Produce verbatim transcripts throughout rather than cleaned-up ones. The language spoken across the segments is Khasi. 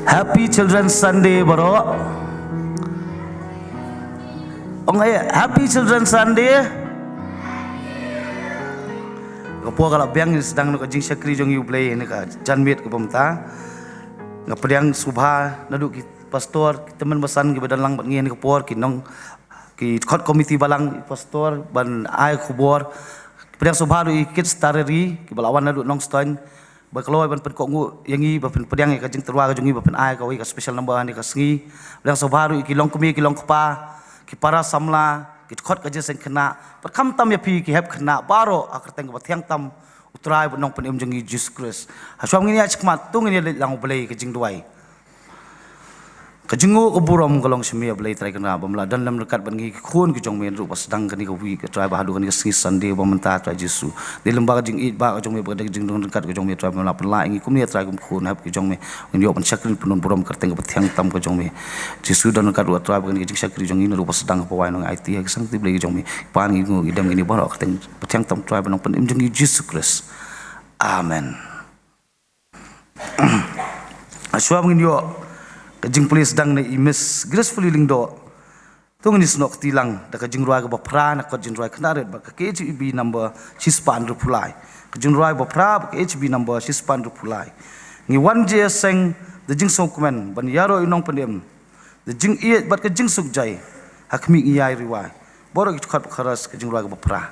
Happy Children's Sunday baroh. Ong eh, Happy Children's Sunday. Ka por ka la biang, ngi sdang noh ka jingshakri jong ngi ïa U Blei ha kane ka janmiet kaba mynta. Nga pdiang sngewbha naduh ki pastor, ki tymmen basan kiba don lang bad ngi ha kane ka por, ki nong, ki dkhot komiti balang, ki pastor ban ai khubor. Pdiang sngewbha ruh ïa ki kids Tarari kiba la wan naduh Nongstoiñ, ba kloi ban pynkohnguh ïa ngi, ba pynpdiang ïa ka jingtyrwa ka jong ngi, ba pyn-ai kawei ka special number ha kane ka sngi. Pdiang sngewbha ruh ïa ki longkmie, ki longkpa, ki para samla, ki dkhot ka jingïaseng khynnah, bad khamtam ïa phi ki hep khynnah baroh ha ka kyrteng kaba thiang tam U Trai bad Nongpynim jong ngi Jisu Khrist. Hashwa ngin ïaid shakhmat, to ngin ïaleit lang U Blei ha ka jingduwai. Ka jingnguh ka burom ka long sha me, A Blei Trai Kynrad, ba me la don lem ryngkat bad ngi ki khun ki jong me naduh ba sdang kane ka week, A Trai, ba haduh kane ka sngi Sunday ba mynta, A Trai Jisu. Dei lem bad ka jingïeit ba ka jong me, bad ka jinglong ryngkat ka jong me, A Trai, ba me la pynlah ïa ngi kumne, A Trai, kum ki khun hep ki jong me. Ngin ïoh ban shakri pynbun burom ha ka kyrteng kaba thiang tam ka jong me. Jisu, don ryngkat ruh, A Trai, bad kane ka jingshakri jong ngi naduh ba sdang, ha pawai nong aiti ha ka sangti Blei ka jong me. Kpa, ngi ngeit ngi dem kine baroh ha ka kyrteng kaba thiang tam, A Trai, bad Nongpynim jong ngi Jisu Khrist. Amen. Hashwa ba ngin ïoh ka jingplie sdang na i Miss Gracefully Lyngdoh, to ngin ïasnoh kti lang da ka jingrwai kaba phra na kot jingrwai Khynnah Rit bad ka K H A B number shispah hynriewphew lai. Ka jingrwai ba phra bad ka K H A B number shispah hynriewphew lai. Ngi wan jingïaseng da jingsngewkmen ban ïaroh ïa u Nongpynim, da jingïeit bad ka jingsuk jai, ha khmih ngi ïai riewai. Baroh ki dkhot bad chorus ka jingrwai kaba phra.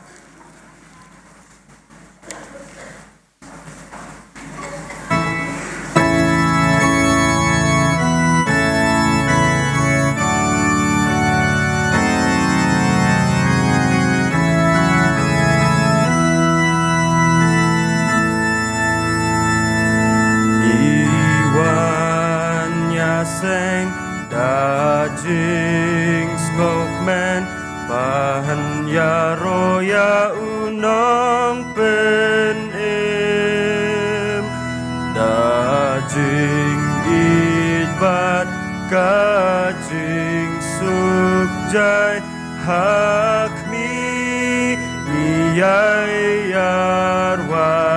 Ngi wan ïaseng da jingsngewkmen, ban ïaroh ïa u Nongpynim, da jingïeit bad ka jingsuk jai, ha khmih ngi ïai ïarwai.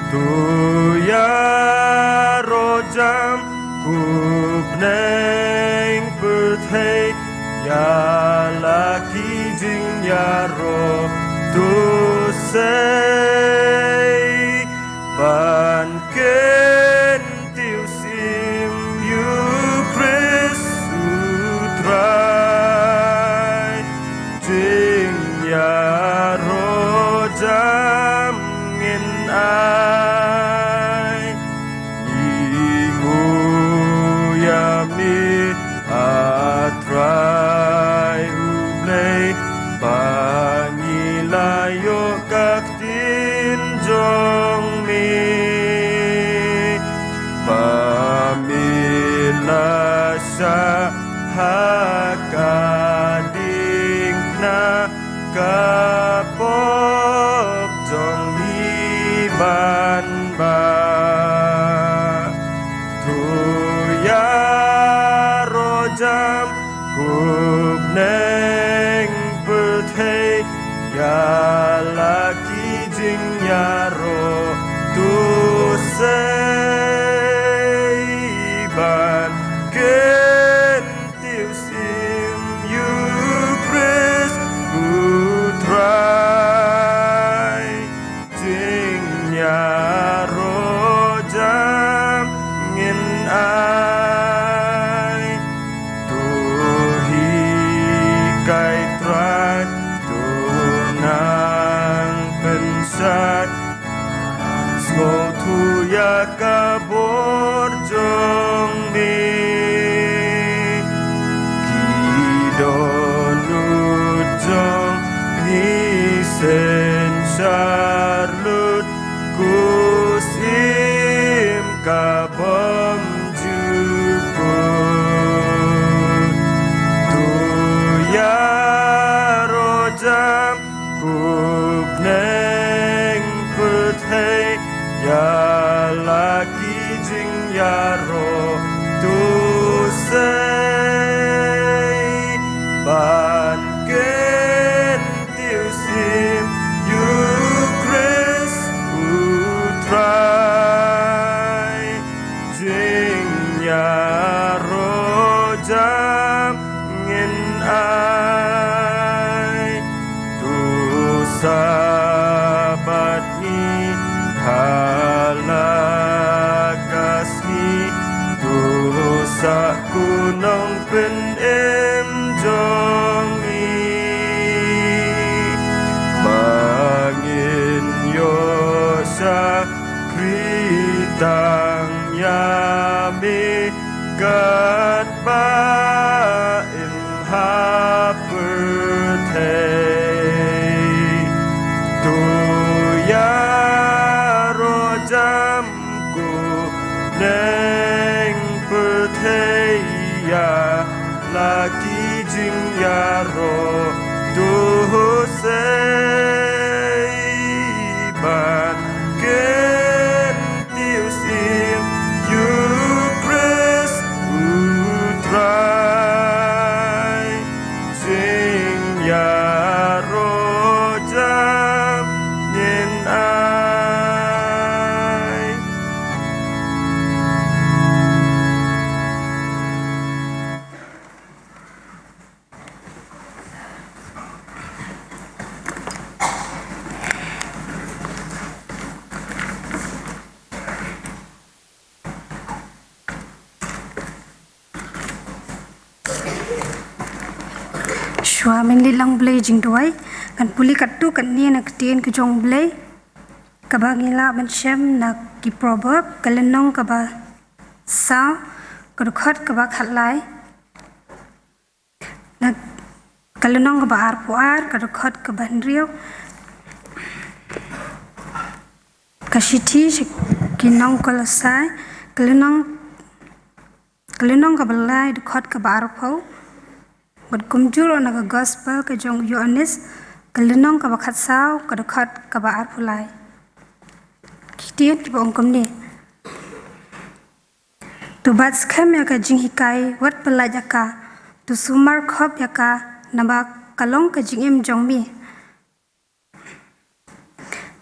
To ïaroh jam ko bneng pyrthei, ïa la ki jingïaroh, to sei ban kyntiew sim ïa u Khrist u Trai. Jingïaroh jam ngin ai, ngi nguh ïa me, A Trai U Blei, ba ngi la ïoh ka ktien jong me, ba me la shah ha ka diengphna, ka pop jong ngi ban bah. To ïaroh jam ko bneng pyrthei, ïa la ki jingïaroh, to sei ban kyntiew sim ïa u Khrist u Trai. Jingïaroh jam ngin ai, to hikai Trai, to nang pynshai, sngewthuh ïa ka bor jong me. Ki dohnud jong ngi synshar lut, ko syiem ka bym ju kut. To ïaroh jam ko bneng pyrthei, ïa la ki jingïaroh, to sei ban kyntiew sim ïa u Khrist u Trai. Im jong i ba ngin ïoh shakri tang ïa me katba im ha pyrthei. To ïaroh jam ko neng pyrthei ïa la ki jingïaroh to sei ban kyntiew syiem ïa u Khrist u Trai. Jingïaroh jam ngin ai. Shuwa ban leit lang Blei jingduwai, ngan pule katto katne na ka ktien ka jong Blei kaba ngi lah ban shem na ki Proverb, ka lynnong kaba saw, ka dkhot kaba khatlai, na ka lynnong kaba arphew ar, ka dkhot kaba hynriew, ka shithi sha ki nong Kolosai, ka lynnong, ka lynnong kaba lai, dkhot kaba arphew, bad kumjuh ruh na ka Gospel ka jong u Ïoannis, ka lynnong kaba khatsaw, ka dkhot kaba arphew lai. Ki ktien kiba ong kumne. To bat skhem ïa ka jinghikai, wat pyllait ïa ka. To sumar khop ïa ka, naba ka long ka jingim jong me.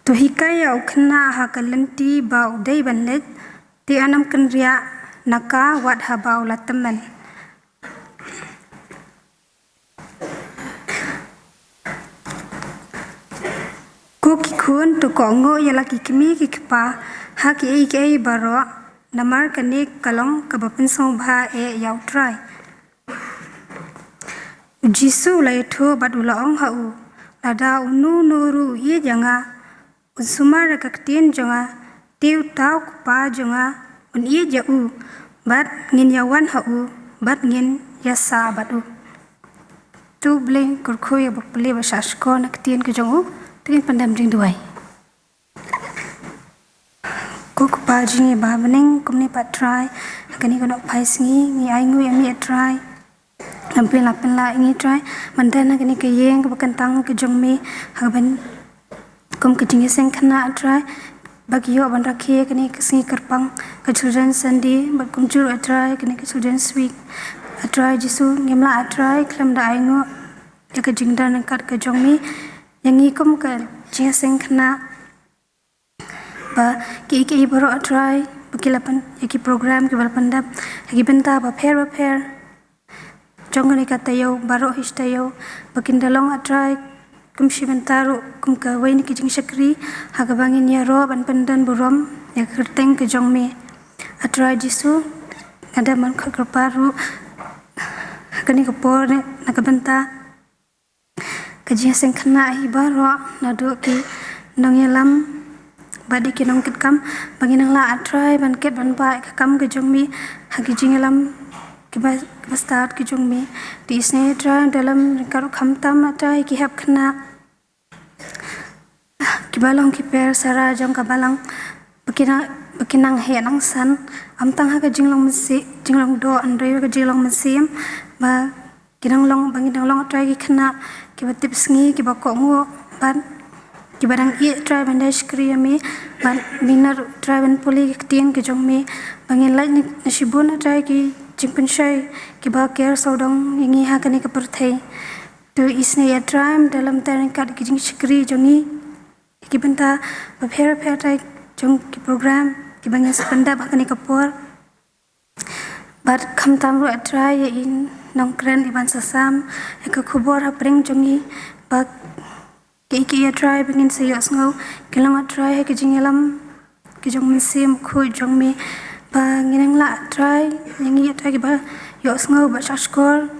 To hikai ïa u khynnah ha ka lynti ba u dei ban leit, te ym kynriah na ka wat haba u la tymmen. Ko ki khun, to kohnguh ïa la ki kmie ki kpa ha kiei kiei baroh, namar kane ka long kaba pynsngewbha eh ïa u Trai. U Jisu u la ïathuh bad u la ong ha u, lada uno uno ruh u ïeit ïa nga, un sumar ïa ka ktien jong nga, te uta u Kpa jong nga un ïeit ïa u, bad ngin ïawan ha u, bad ngin ïasah bad u. To Blei kyrkhu ïa ba pule ba shah shkor na ka ktien ka jong u, to ngin pyndem jingduwai. Ko Kpa jong ngi ba ha bneng, kumne pat Trai, ha kane ka nohphai sngi, ngi ainguh ïa me Trai. Ngam pynlah pynlah ïa ngi Trai, ban don ha kane ka ïing kaba kyntang ka jong me, ha kaba kum ka jingïaseng khynnah Trai, ba ki ïoh ban rakhe kane ka sngi kyrpang ka Children's Sunday, bad kumjuh Trai kane ka Children's Week. Trai Jisu, ngim lah Trai khlem da ainguh ïa ka jingdon ryngkat ka jong me ïa ngi kum ka jingïaseng khynnah. Ba kiei kiei baroh Trai, ba ki la pyn, ïa ki program kiba la pyndep ha ki bynta bapher bapher jong kane ka taïew, baroh hi shi taïew, ba kin da long Trai kum shi bynta ruh kum kawei na ki jingshakri ha kaba ngin ïaroh ban pyndon burom ïa ka kyrteng ka jong me. Trai Jisu, nga da man kyrpad ruh ha kane ka por ne na ka bynta ka jingïaseng khynnah hi baroh, naduh ki nongïalam bad ki nongkitkam, ba ngin nang lah Trai ban kit ban bah ïa ka kam ka jong me ha ki jingïalam kiba, kiba stad ki jong me. To isynei Trai, da lem ryngkat ruh khamtam Trai ki hep khynnah kiba long ki per sara jong ka balang, ba ki nang, ba ki nang heh nang san, ym tang ha ka jinglong mynsiem, jinglong doh, hynrei ka jinglong mynsiem, ba ki nang long, ba ngin nang long Trai ki khynnah kiba tip sngi, kiba kohnguh, bad kiba dang ïeit Trai ban da shakri ïa me, bad mynta ruh Trai ban pule ka ktien ka jong me, ba ngin lait na, na shibun Trai ki jingpynshoi kiba ker sawdong ïa ngi ha kane ka pyrthei. To isynei Trai, da lem ryngkat ki jingshakri jong ngi ki bynta bapher bapher Trai jong ki program kiba ngin sa pyndep ha kane ka por. Bad khamtam ruh Trai ïa i nongkren i ban sa sam ïa ka khubor hapdeng jong ngi, ba kiei kiei Trai ba ngin sa ïohsngew ki long Trai ha ka jingïalam ka jong Mynsiem Bakhuid jong me, ba ngin nang lah Trai ïa ngi Trai kiba ïohsngew bad shahshkor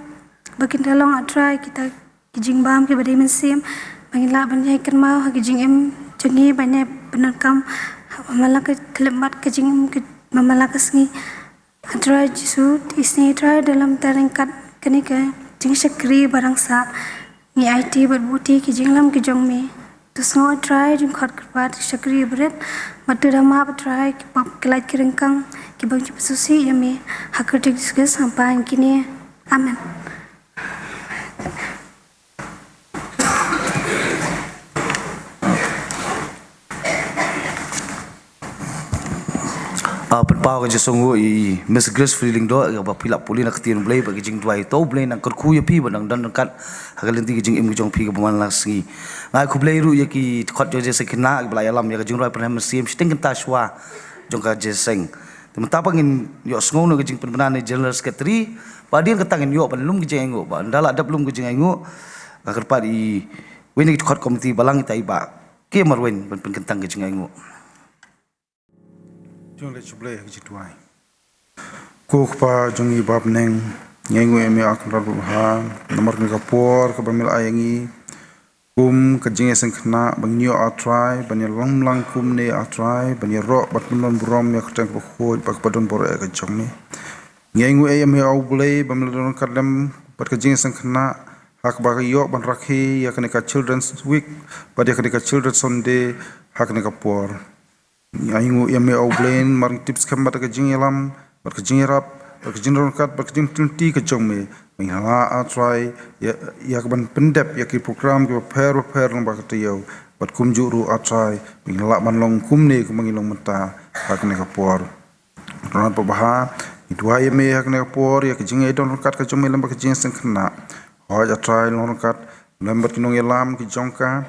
ba kin da long, A Trai, kita ki jingbam kiba dei mynsiem, ba ngin lah ban ïai kynmaw ha ki jingim jong ngi, ban ïai pyndonkam ha man la ka khyllipmat ka jingim ka man la ka sngi. A Trai Jisu, isynei, A Trai, da lymda ryngkat kane ka jingshakri ba rangsa, ngi aiti bad buti ki jingïalam ki jong me. To sngew, A Trai, jingkhot kyrpad ki shakri barit, bad to da map, A Trai, ki pop ki lait ki ryngkang kiba ngi pynsngewsih ïa me. Ha ka kyrteng Jisu Khrist ngi pan kine. Amen. Ah, pynpaw ka jingsngewnguh ïa i Miss Gracefully Lyngdoh, ïa ba phi la pule na ka ktien Blei bad ka jingduwai. To Blei nang kyrkhu ïa phi bad nang don ryngkat ha ka lynti ka jingim ka jong phi kaba man la ka sngi. Nga ai khublei ruh ïa ki dkhot jong ka jingïaseng khynnah kiba la ïalam ïa ka jingrwai pynrem mynsiem shiteng kynta shuwa jong ka jingïaseng. Te mynta pat ngin ïohsngew na ka jingpynbna na General Secretary. Ba hadien kata ngin ïoh ban lum ka jingainguh, ba ynda la dep lum ka jingainguh, nga kyrpad ïa uwei na ki dkhot komiti balang, ita i Bah K. Marwein, ban pynkyntang ka jingainguh. Jong le chublei ha ka jingduwai. Ko Kpa jong ngi ba ha bneng, ngi ainguh ïa me, A Kynrad babha, namar kane ka por kaba me la ai ïa ngi kum ka jingïaseng khynnah, ba ngin ïoh, A Trai, ban ïalam lang kumne, A Trai, ban ïaroh bad pynlong burom ïa ka kyrteng kaba khuid bad kaba don bor eh ka jong me. Ngi ainguh ïa me, A U Blei, ba me la don ryngkat lem bad ka jingïaseng khynnah ha kaba ka ïoh ban rakhe ïa kane ka Children's Week bad ïa kane ka Children's Sunday ha kane ka por. Ngi ainguh ïa me, A U Blei, namar ngi tip skhem bad ka jingïalam bad ka jingïarap bad ka jingdon ryngkat bad ka jingpynlynti ka jong me, ba ngin lah, A Trai, ïa, ïa kaban pyndep ïa ki program kiba pher bapher lyngba ka taïew, bad kumjuh ruh, A Trai, ba ngin lah ban long kumne kumba ngi long mynta ha kane ka por. Kynrad babha, ngi duwai ïa me ha kane ka por ïa ka jingïadon ryngkat ka jong me lem bad ka jingïaseng khynnah. Hooid, A Trai, long ryngkat lem bad ki nongïalam ki jong ka,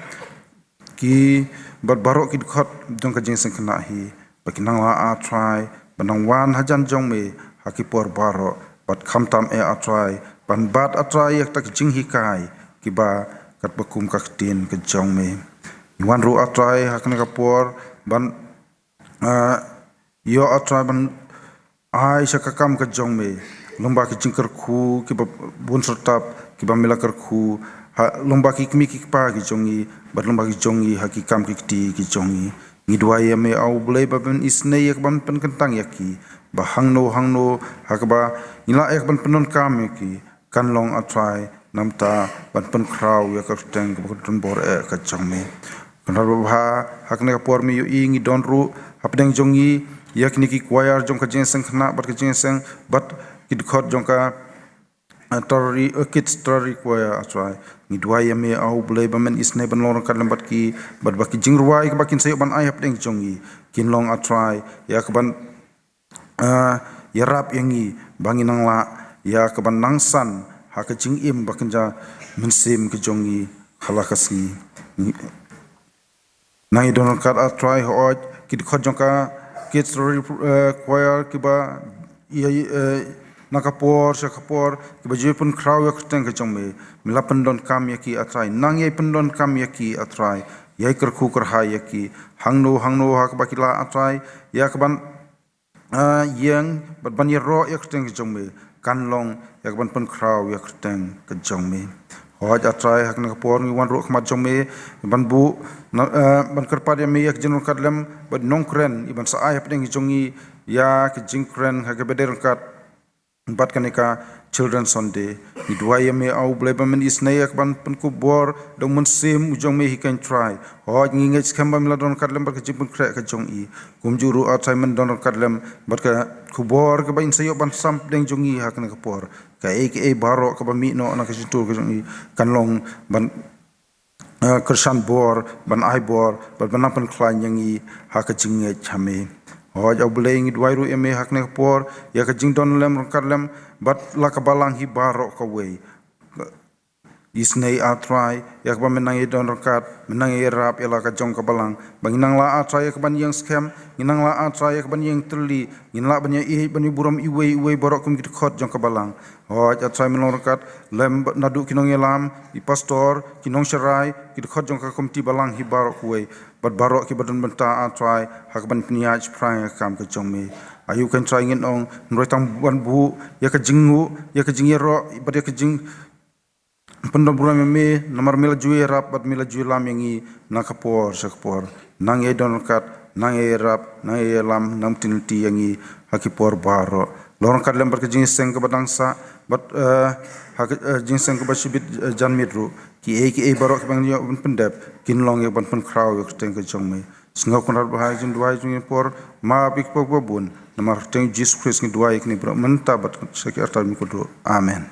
ki bad baroh ki dkhot jong ka jingïaseng khynnah hi, ba kin nang lah, A Trai, ban nang wan hajan jong me ha ki por baroh, bad khamtam eh, A Trai, ban bat, A Trai, ïa kata ka jinghikai kiba katba kum ka ktien ka jong me. Ngi wan ruh, A Trai, ha kane ka por ban, ah, ïoh, A Trai, ban ai sha ka kam ka jong me lyngba ki jingkyrkhu kiba bun syrtap kiba me la kyrkhu, ha, lyngba ki kmie ki kpa ki jong ngi bad lyngba ki jong ngi ha ki kam ki kti ki jong ngi. Ngi duwai ïa me, A U Blei, ba men isynei ïa kaban pynkyntang ïa ki, ba hangno hangno ha kaba ngi lah ïa kaban pyndonkam ïa ki, kan long, A Trai, namar ban pynkhraw ïa ka kyrteng kaba ka don bor eh ka jong me. Kynrad babha, ha kane ka por me ïohi ngi don ruh hapdeng jong ngi ïa kine ki choir jong ka jingïaseng khynnah bad ka jingïaseng bad ki dkhot jong ka, eh, Tertiary, eh, Kids Tertiary Choir, A Trai. Ngi duwai ïa me, A U Blei, ba men isynei ban long ryngkat lem bad ki, bad ba ki jingrwai kiba kin sa ïoh ban ai hapdeng jong ngi kin long, A Trai, ïa kaban ah, ïarap ïa ngi ba ngin nang lah ïa kaban nang san ha ka jingim ba kynja mynsiem ka jong ngi ha la ka sngi. Nang ïadon ryngkat, A Trai, hooid ki dkhot jong ka Kids Tertiary, eh, Choir kiba ïa, eh, na ka por sha ka por kiba ju pynkhraw ïa ka kyrteng ka jong me. Me la pyndonkam ïa ki, A Trai. Nang ïai pyndonkam ïa ki, A Trai. Ïai kyrkhu kyrhai ïa ki hangno hangno ha kaba ki lah, A Trai, ïa kaban ah, ïeng bad ban ïaroh ïa ka kyrteng ka jong me, kan long ïa kaban pynkhraw ïa ka kyrteng ka jong me. Hooid, A Trai, ha kane ka por ngi wan ruh khmat jong me ban buh, na, eh, ban kyrpad ïa me ïa ka jingryngkat lem bad nongkren iban sa ai hapdeng ka jong ngi ïa ka jingkren ha kaba dei ryngkat bad kane ka Children's Sunday. Ngi duwai ïa me, A U Blei, ba men isynei ïa kaban pynkup bor da u Mynsiem u jong me hi, ko Trai. Hooid, ngi ngeit skhem ba me la don ryngkat lem bad ka jingpynkhreh ka jong i. Kumjuh ruh, A Trai, men don ryngkat lem bad ka khubor kaba in sa ïoh ban sam hapdeng jong i ha kane ka por. Kaei kaei baroh kaba mih noh na ka shyntur ka jong i kan long ban, eh, kyrshan bor, ban ai bor bad ban nang pynkhlaiñ ïa ngi ha ka jingngeit ha me. Hooid, A U Blei, ngi duwai ruh ïa me ha kane ka por ïa ka jingdon lem ryngkat lem bad la ka balang hi baroh kawei. Isynei A Trai, ïa kaba men nang ïa don ryngkat, men nang ïa ïarap ïa la ka jong ka balang. Ba ngin nang lah A Trai ïa kaban ïeng skhem, ngin nang lah A Trai ïa kaban ïeng tylli, ngin lah ban ïa ïeit ban ïa burom iwei iwei baroh kum ki dkhot jong ka balang. Hooid A Trai men long ryngkat, lem ba-, naduh ki nongïalam, i pastor, ki nongsharai, ki dkhot jong ka komiti balang hi baroh kawei. Bad baroh kiba don bynta A Trai, ha kaban pynïaid shaphrang ïa ka kam ka jong me. Aïu kein Trai ngin ong, hynrei tang ban buh, ïa ka jingnguh, ïa ka jingïaroh, bad ïa ka jing pyndon burom ïa me, namar me la ju ïarap, bad me la ju ïalam ïa ngi, na ka por, sha ka por. Nang ïa don ryngkat, nang ïa ïarap, nang ïa ïalam, nang pynlynti ïa ngi, ha ki por baroh. Long ryngkat lem bad ka jingïaseng kaba dang sah, bad, eh, ha ka, eh, jingïaseng kaba shibit, eh, janmiet ruh. Kiei kiei baroh kiba ngin ïoh ban pyndep, kin long ïa ban pynkhraw ïa ka kyrteng ka jong me. Sngap Kynrad Bahai jingduwai jong ngi por, map ïa ki por ba bun, namar ka kyrteng Jisu Khrist ngi duwai ïa kine baroh mynta bad sha ki artat mih kuduk. Amen.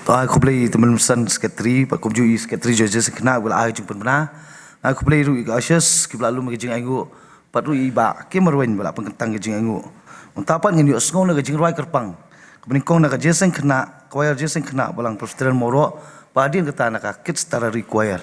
To ai khublei i Tymmen Basan Secretary, bad kumjuh i Secretary George Singh Khynnah, ba la ai jingpynbna. Ai khublei ruh i ka ushers, kiba la lum ka jingainguh, bad ruh i Bah Kim Marwein, ba la pynkyntang ka jingainguh. Mynta pat ngin ïohsngew na ka jingrwai kyrpang kaba nyngkong na ka Jeseng Khynnah, Choir Jeseng Khynnah, Balang Presbyterian Mawroh, bad hadien kata na ka Kit Starari Choir.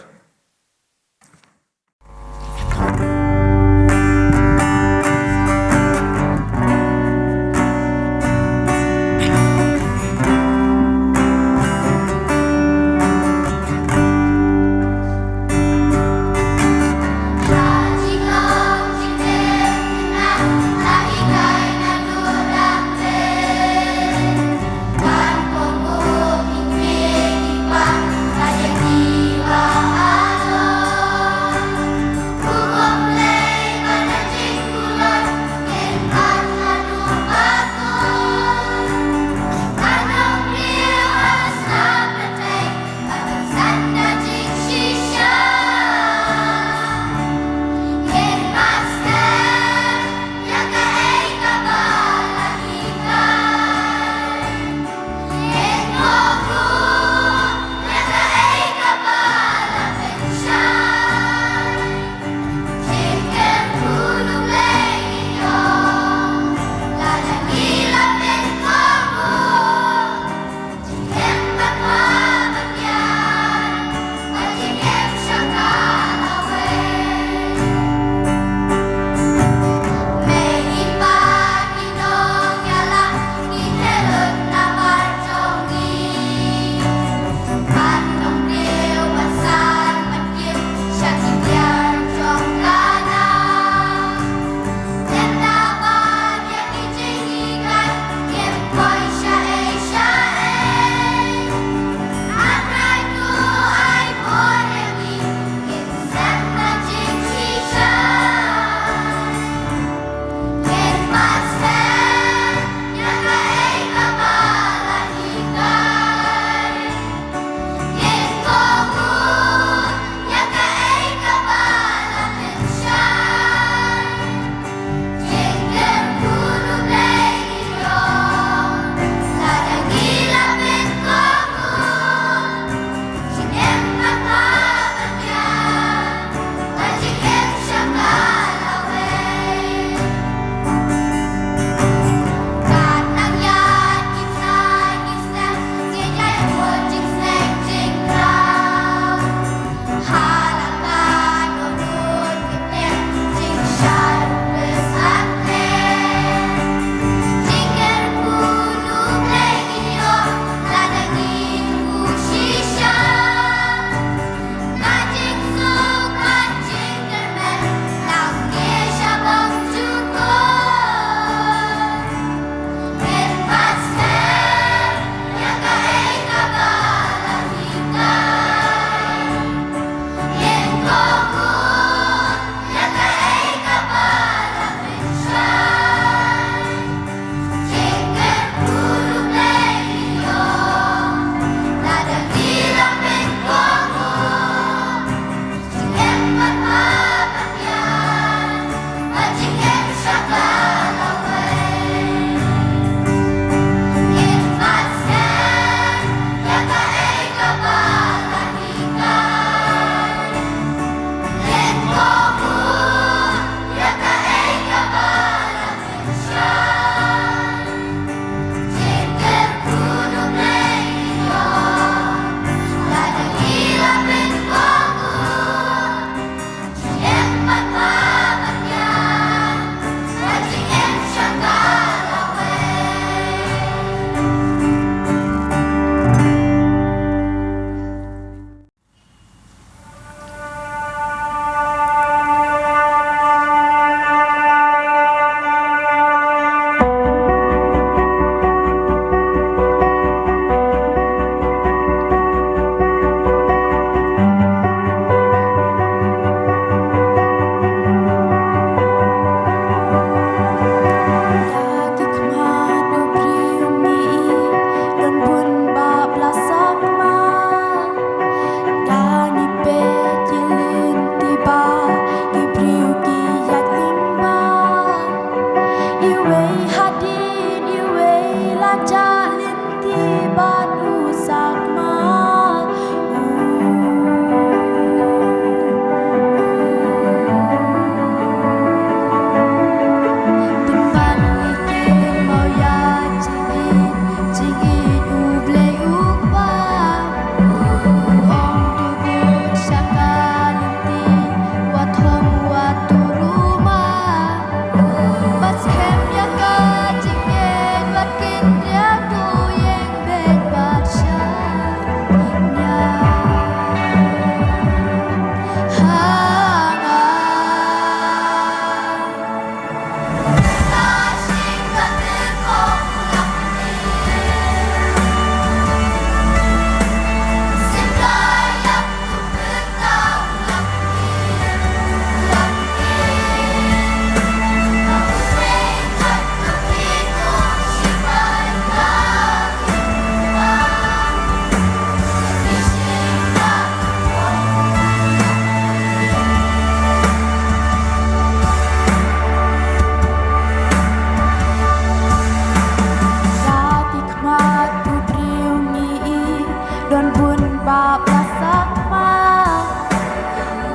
Don bun bap la sah ma,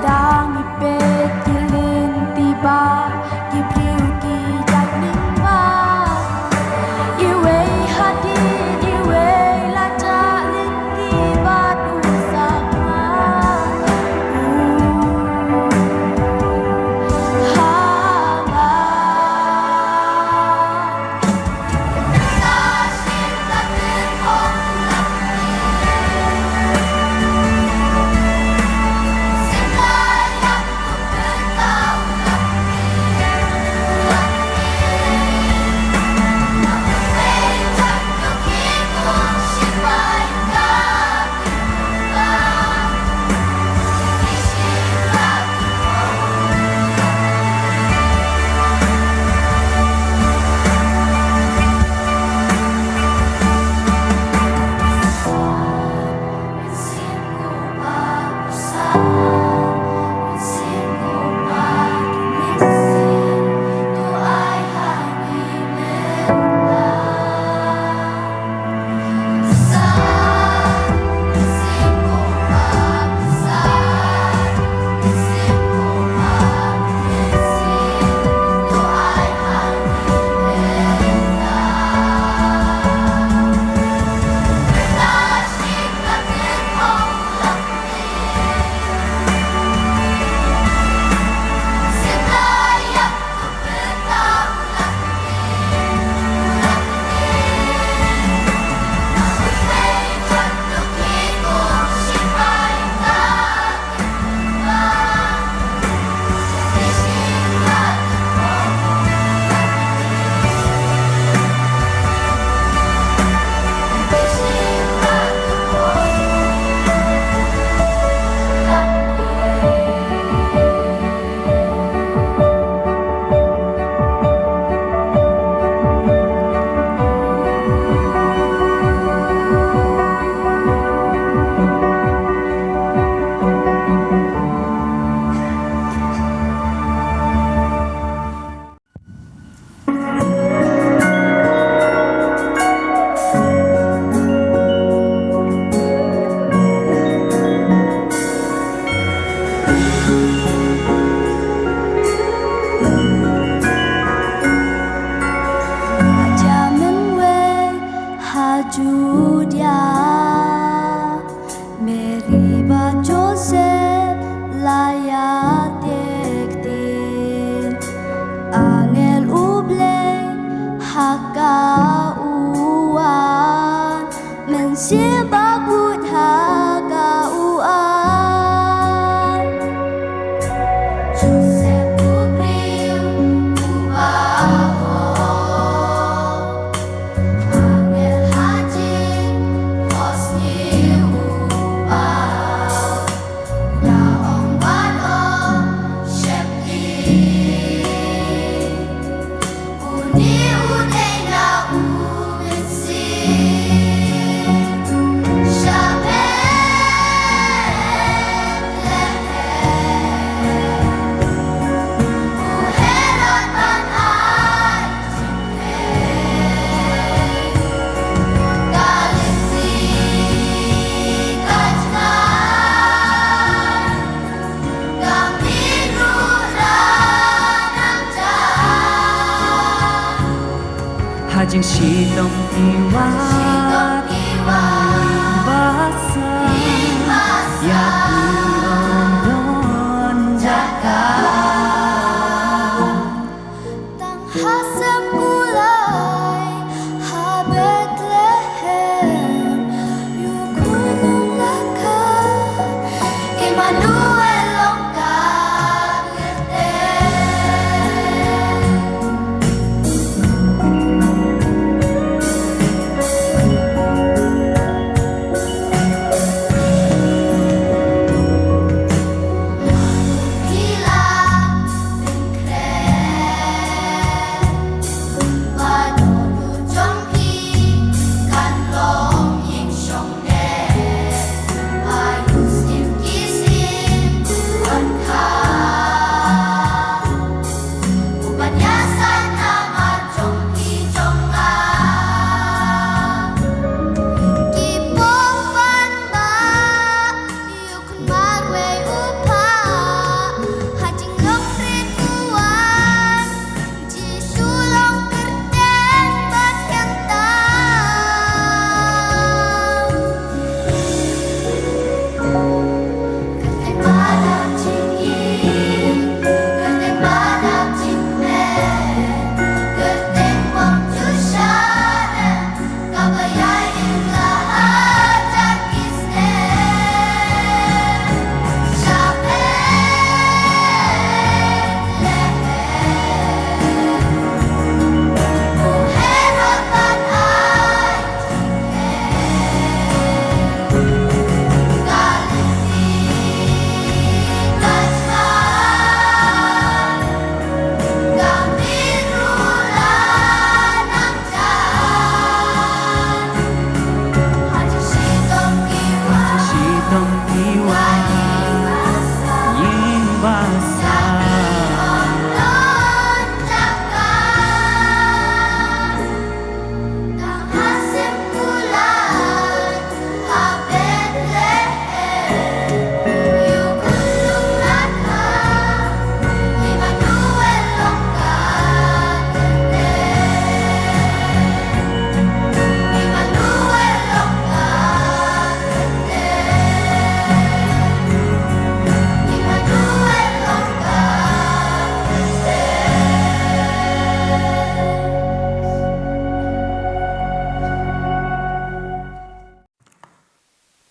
dang ïa peit ki lynti ba ki briew ki jait lyngba. Iwei hadien iwei la jah lynti bad u sah ma. U ha nga. Ha Judea, Mary bad Joseph la ïaid ktien. Angel U Blei ha ka u wan, Mynsiem Bakhuid ha ka u ai. Joseph u briew uba hok, angel ha jingphohsniew u paw. Da ong bad ong sheptieng, une u dei na u Mynsiem. Sha Bethlehem u Herod ban ai Ha jingshitom ki wad, ki wad ba san, ïa ki ym don jaka. Tang ha snem kulai ha Bethlehem, ïa u khun nongïalam Immanuel long ka kyrteng.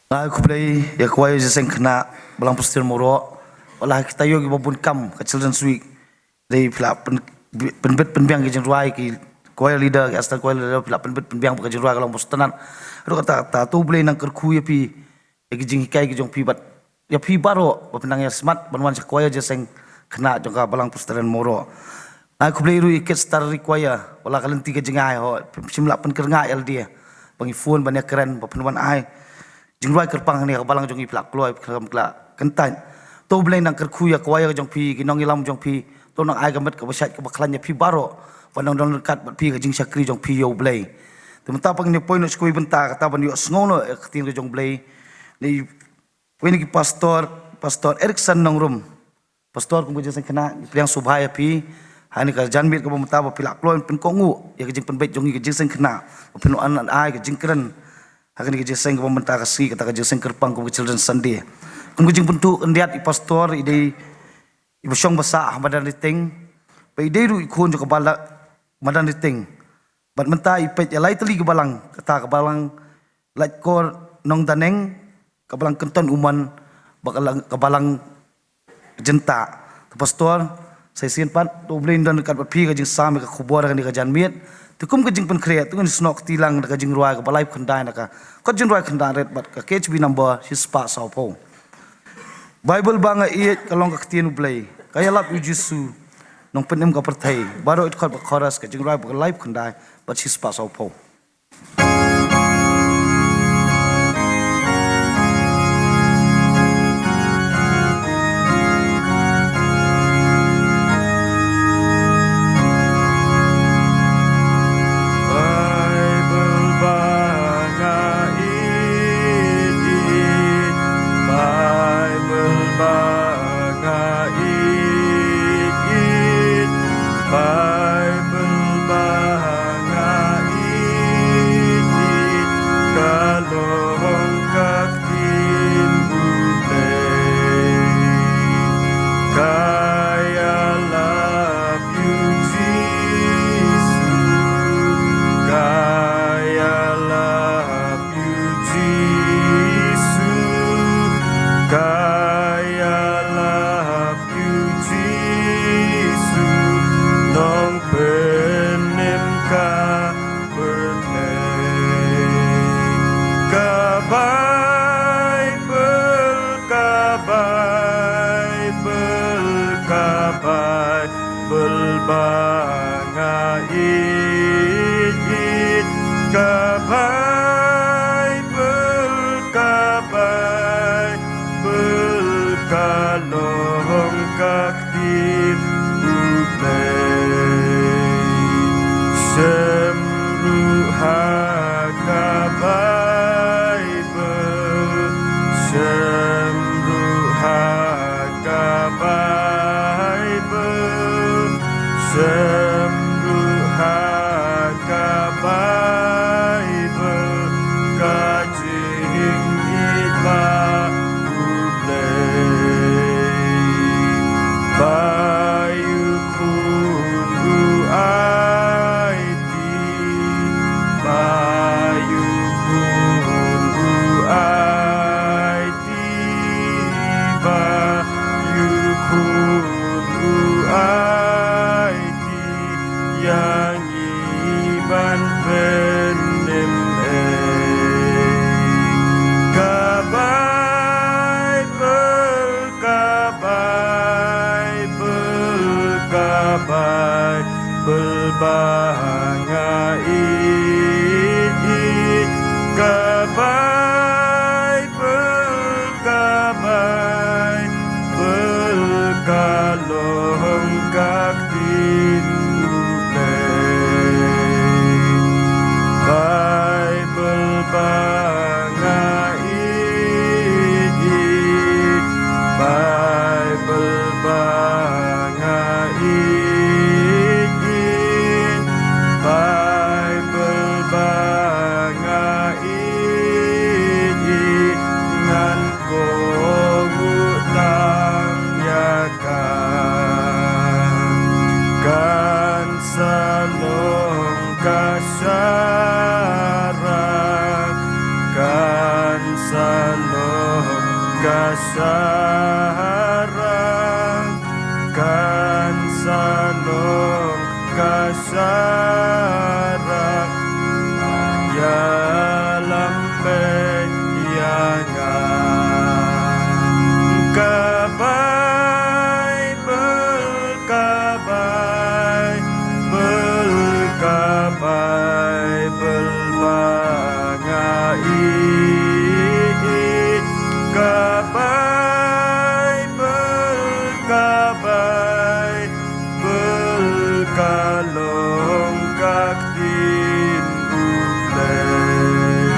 Nga ai khublei ïa ka choir Jingïaseng Khynnah Balang Presbyterian Mawroh. Wat la kita ïoh kiba bun kam ka Children's Week. Dei phi la pyn-, pynbit pynbiang ki jingrwai, ki choir leader, ki assistant choir leader, phi la pynbit pynbiang ba ka jingrwai ka long ba sngewtynnat. Haduh katta katta, to U Blei un nang kyrkhu ïa phi, ïa ki jinghikai ki jong phi bad ïa phi baroh ba phi nang ïa smat ban wan sha choir Jingïaseng Khynnah jong ka Balang Presbyterian Mawroh. Nga ai khublei ruh ïa ki Star Choir, wat la ka lynti ka jngai ho, phim shym la pynkyrngah ïa lade ba ngi phone ban ïakren ba phin wan ai jingrwai kyrpang hangne ha ka balang jong ngi, phi la kloi, phi la kyntait. To U Blei un nang kyrkhu ïa ka choir jong phi, ki nongïalam jong phi, to un nang ai ka met kaba shait kaba khlaiñ ïa phi baroh ban nang don ryngkat bad phi ha ka jingshakri jong phi ïa U Blei. Te mynta pat ngin ïa poi noh sha kawei ka bynta, kata ban ïohsngew noh ïa ka ktien ka jong U Blei. Dei uwei na ki pastor, Pastor Erickson Nongrum. Pastor, kum ka Jingïaseng Khynnah, ngi pdiang sngewbha ïa phi ha kane ka janmiet kaba mynta ba phi la kloi pynkohnguh ïa ka jingpynbeit jong ngi ka Jingïaseng Khynnah, ba phin wan ai ka jingkren ha kane ka jingïaseng kaba mynta ka sngi, kata ka jingïaseng kyrpang kum ka Children's Sunday. Kum ka jingbynta khyndiat, i pastor i dei iba shong ba sah ha Madan Ri Teng, bad i dei ruh i khun jong ka Balang Madan Ri Teng. Bad mynta i peit ïa lai tylli ki balang, kata ka Balang Laitkor Nongdaneng, ka Balang Kynton Umon, bad ka lang-, ka Balang Jyntah. Te pastor, sa shisien pat, to U Blei un don ryngkat bad phi ha ka jingsam ïa ka khubor ha kane ka janmiet. Te kum ka jingpynkhreh, to ngin snoh kti lang da ka jingrwai kaba laiphew khyndai na ka kot jingrwai khyndai rit bad ka K H B number shispah sawphew. Baibl ba nga ïeit ka long ka ktien U Blei, ka ïalap ïa U Jisu, Nongpynim ka pyrthei. Baroh i dkhot bad chorus, ka jingrwai ba ka laiphew khyndai bad shispah sawphew. Baibl ba nga ïeit, Baibl ba nga ïeit, Baibl ba nga ïeit, ka long ka ktien U Blei. Ka ïalap ïa U Jisu, ka ïalap ïa U Jisu, ka ïalap ïa U Jisu, Nongpynim ka pyrthei. Ka Baibl, ka Baibl, ka Baibl ba nga ïeit, ka Baibl, ka Baibl, ka long ka ktien U Blei. Shem ruh ha ka Baibl, shem ruh ha ka Baibl, shem ruh ha ka Baibl, ka jingïeit ba U Blei. Ba ïa u khun u aiti, ba ïa u khun u aiti, ba ïa u khun u aiti ïa ngi ban pynim ei. Ka Baibl, ka Baibl, ka Baibl ba nga ïeit, ka Baibl, ka Baibl, ka long ka ktien U Blei. Baibl ba nga ïeit, Baibl ba nga ïeit, ka sharak, kan sa long ka sharak, ïalam beit ïa nga. Ka Baibl, ka Baibl, ka Baibl ba nga ïeit, ka Baibl, ka Baibl ka long ka ktien U Blei.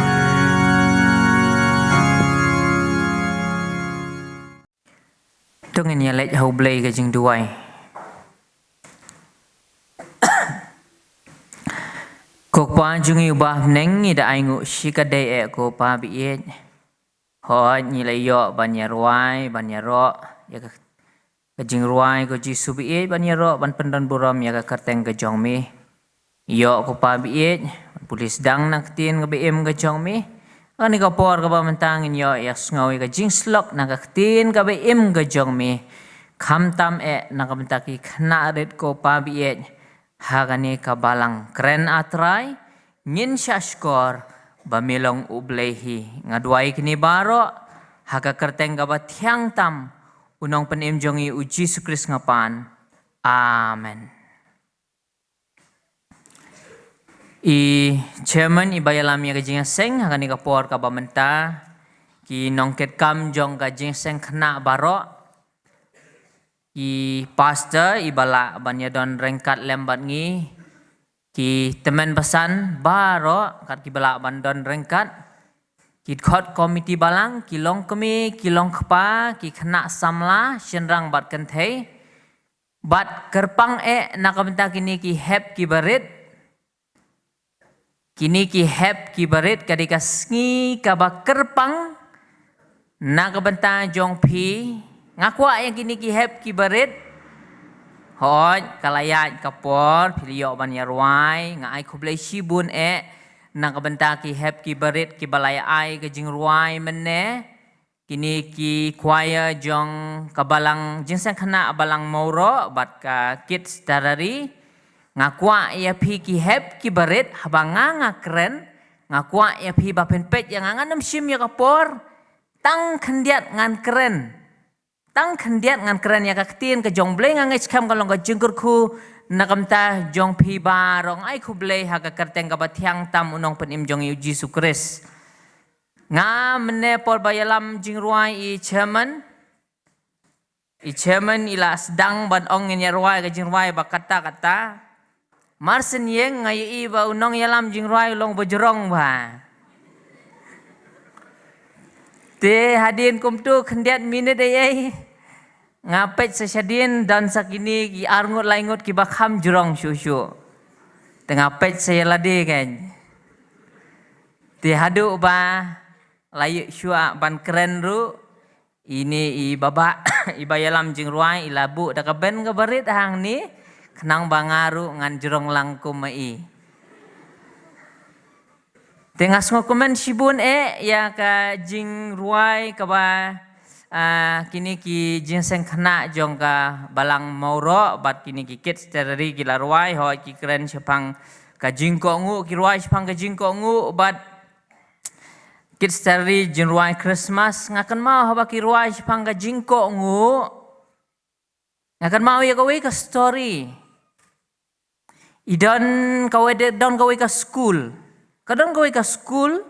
To ngin ïa leit ha U Blei ka jingduwai. Ko Kpa jong ngi uba ha bneng, ngi da ainguh shikatdei eh ko Pa baieit. Hooid, ngi la ïoh ban ïa rwai, ban ïaroh ïa ka, ka jingrwai ko Jisu baieit, ban ïaroh ban pyndon burom ïa ka kyrteng ka jong me. Ïoh ko Pa baieit, ban pule sdang na ka ktien kaba im ka jong me. Ha kane ka por kaba mynta ngin ïoh ïa sngew ïa ka jingsyllok na ka ktien kaba im ka jong me. Khamtam eh na ka bynta ki khynnah rit ko Pa baieit. Ha kane ka balang kren, A Trai, ngin shah shkor ba me long U Blei hi. Nga duwai kine baroh ha ka kyrteng kaba thiang tam U Nongpynim jong ngi U Jisu Khrist nga pan. Amen. I chairman iba ïalam ïa ka jingïaseng ha kane ka por kaba mynta, ki nongkitkam jong ka jingïaseng khynnah baroh, ki pastor iba lah ban ïadon ryngkat lem bad ngi, ki tymmen basan baroh kat kiba lah ban don ryngkat, ki dkhot komiti balang, ki longkmie, ki longkpa, ki khynnah samla shynrang bad kynthei, bad kyrpang eh na ka bynta kine ki hep kiba rit, kine ki hep kiba rit ka dei ka sngi kaba kyrpang na ka bynta jong phi. Nga kwah ïa kine ki hep kiba rit. Hooid, ka la ïaid ka por, phi la ïoh ban ïa rwai, nga ai khublei shibun eh na ka bynta ki hep kiba rit kiba la ïa ai ka jingrwai mynne. Kine ki choir jong ka balang jingïaseng khynnah balang Mawroh bad ka Kids Terrary. Nga kwah ïa phi ki hep kiba rit, haba nga nga kren, nga kwah ïa phi ba phin peit ïa nga, ngan ym shim ïa ka por, tang khyndiat ngan kren. Tang khyndiat ngan kren ïa ka ktien ka jong U Blei, nga ngeit skhem ka long ka jingkyrkhu na ka bynta jong phi baroh. Nga ai khublei ha ka kyrteng kaba thiang tam U Nongpynim jong ngi U Jisu Khrist. Nga mynne por ba ïalam jingrwai i chairman. I chairman i la sdang ban ong ngin ïa rwai ka jingrwai ba kata kata. Mar shen ïeng nga ïohi ba u nongïalam jingrwai u long ba jrong ba. Te hadien kumtu khyndiat minit ei ei. Nga peit sa shadien don sa kine ki arngut laingut kiba kham jrong shuh shuh. Te nga peit sa ïa lade kan. Te haduh ba la ïoh shuwa ban kren ruh, ine i baba, iba ïalam jingrwai, i la buh da ka ben kaba rit hangne, khnang ba nga ruh ngan jrong lang kum ma i. Te nga sngewkmen shibun eh ïa ka jingrwai kaba, ah, kine ki jingïaseng khynnah jong ka balang Mawroh bad kine ki Kids Terrary ki la rwai, hooid ki kren shaphang ka jingkohnguh, ki rwai shaphang ka jingkohnguh bad Kids Terrary jingrwai Christmas. Nga kynmaw haba ki rwai shaphang ka jingkohnguh, nga kynmaw ïa kawei ka story. I don kawei de, don kawei ka skul. Ka don kawei ka skul.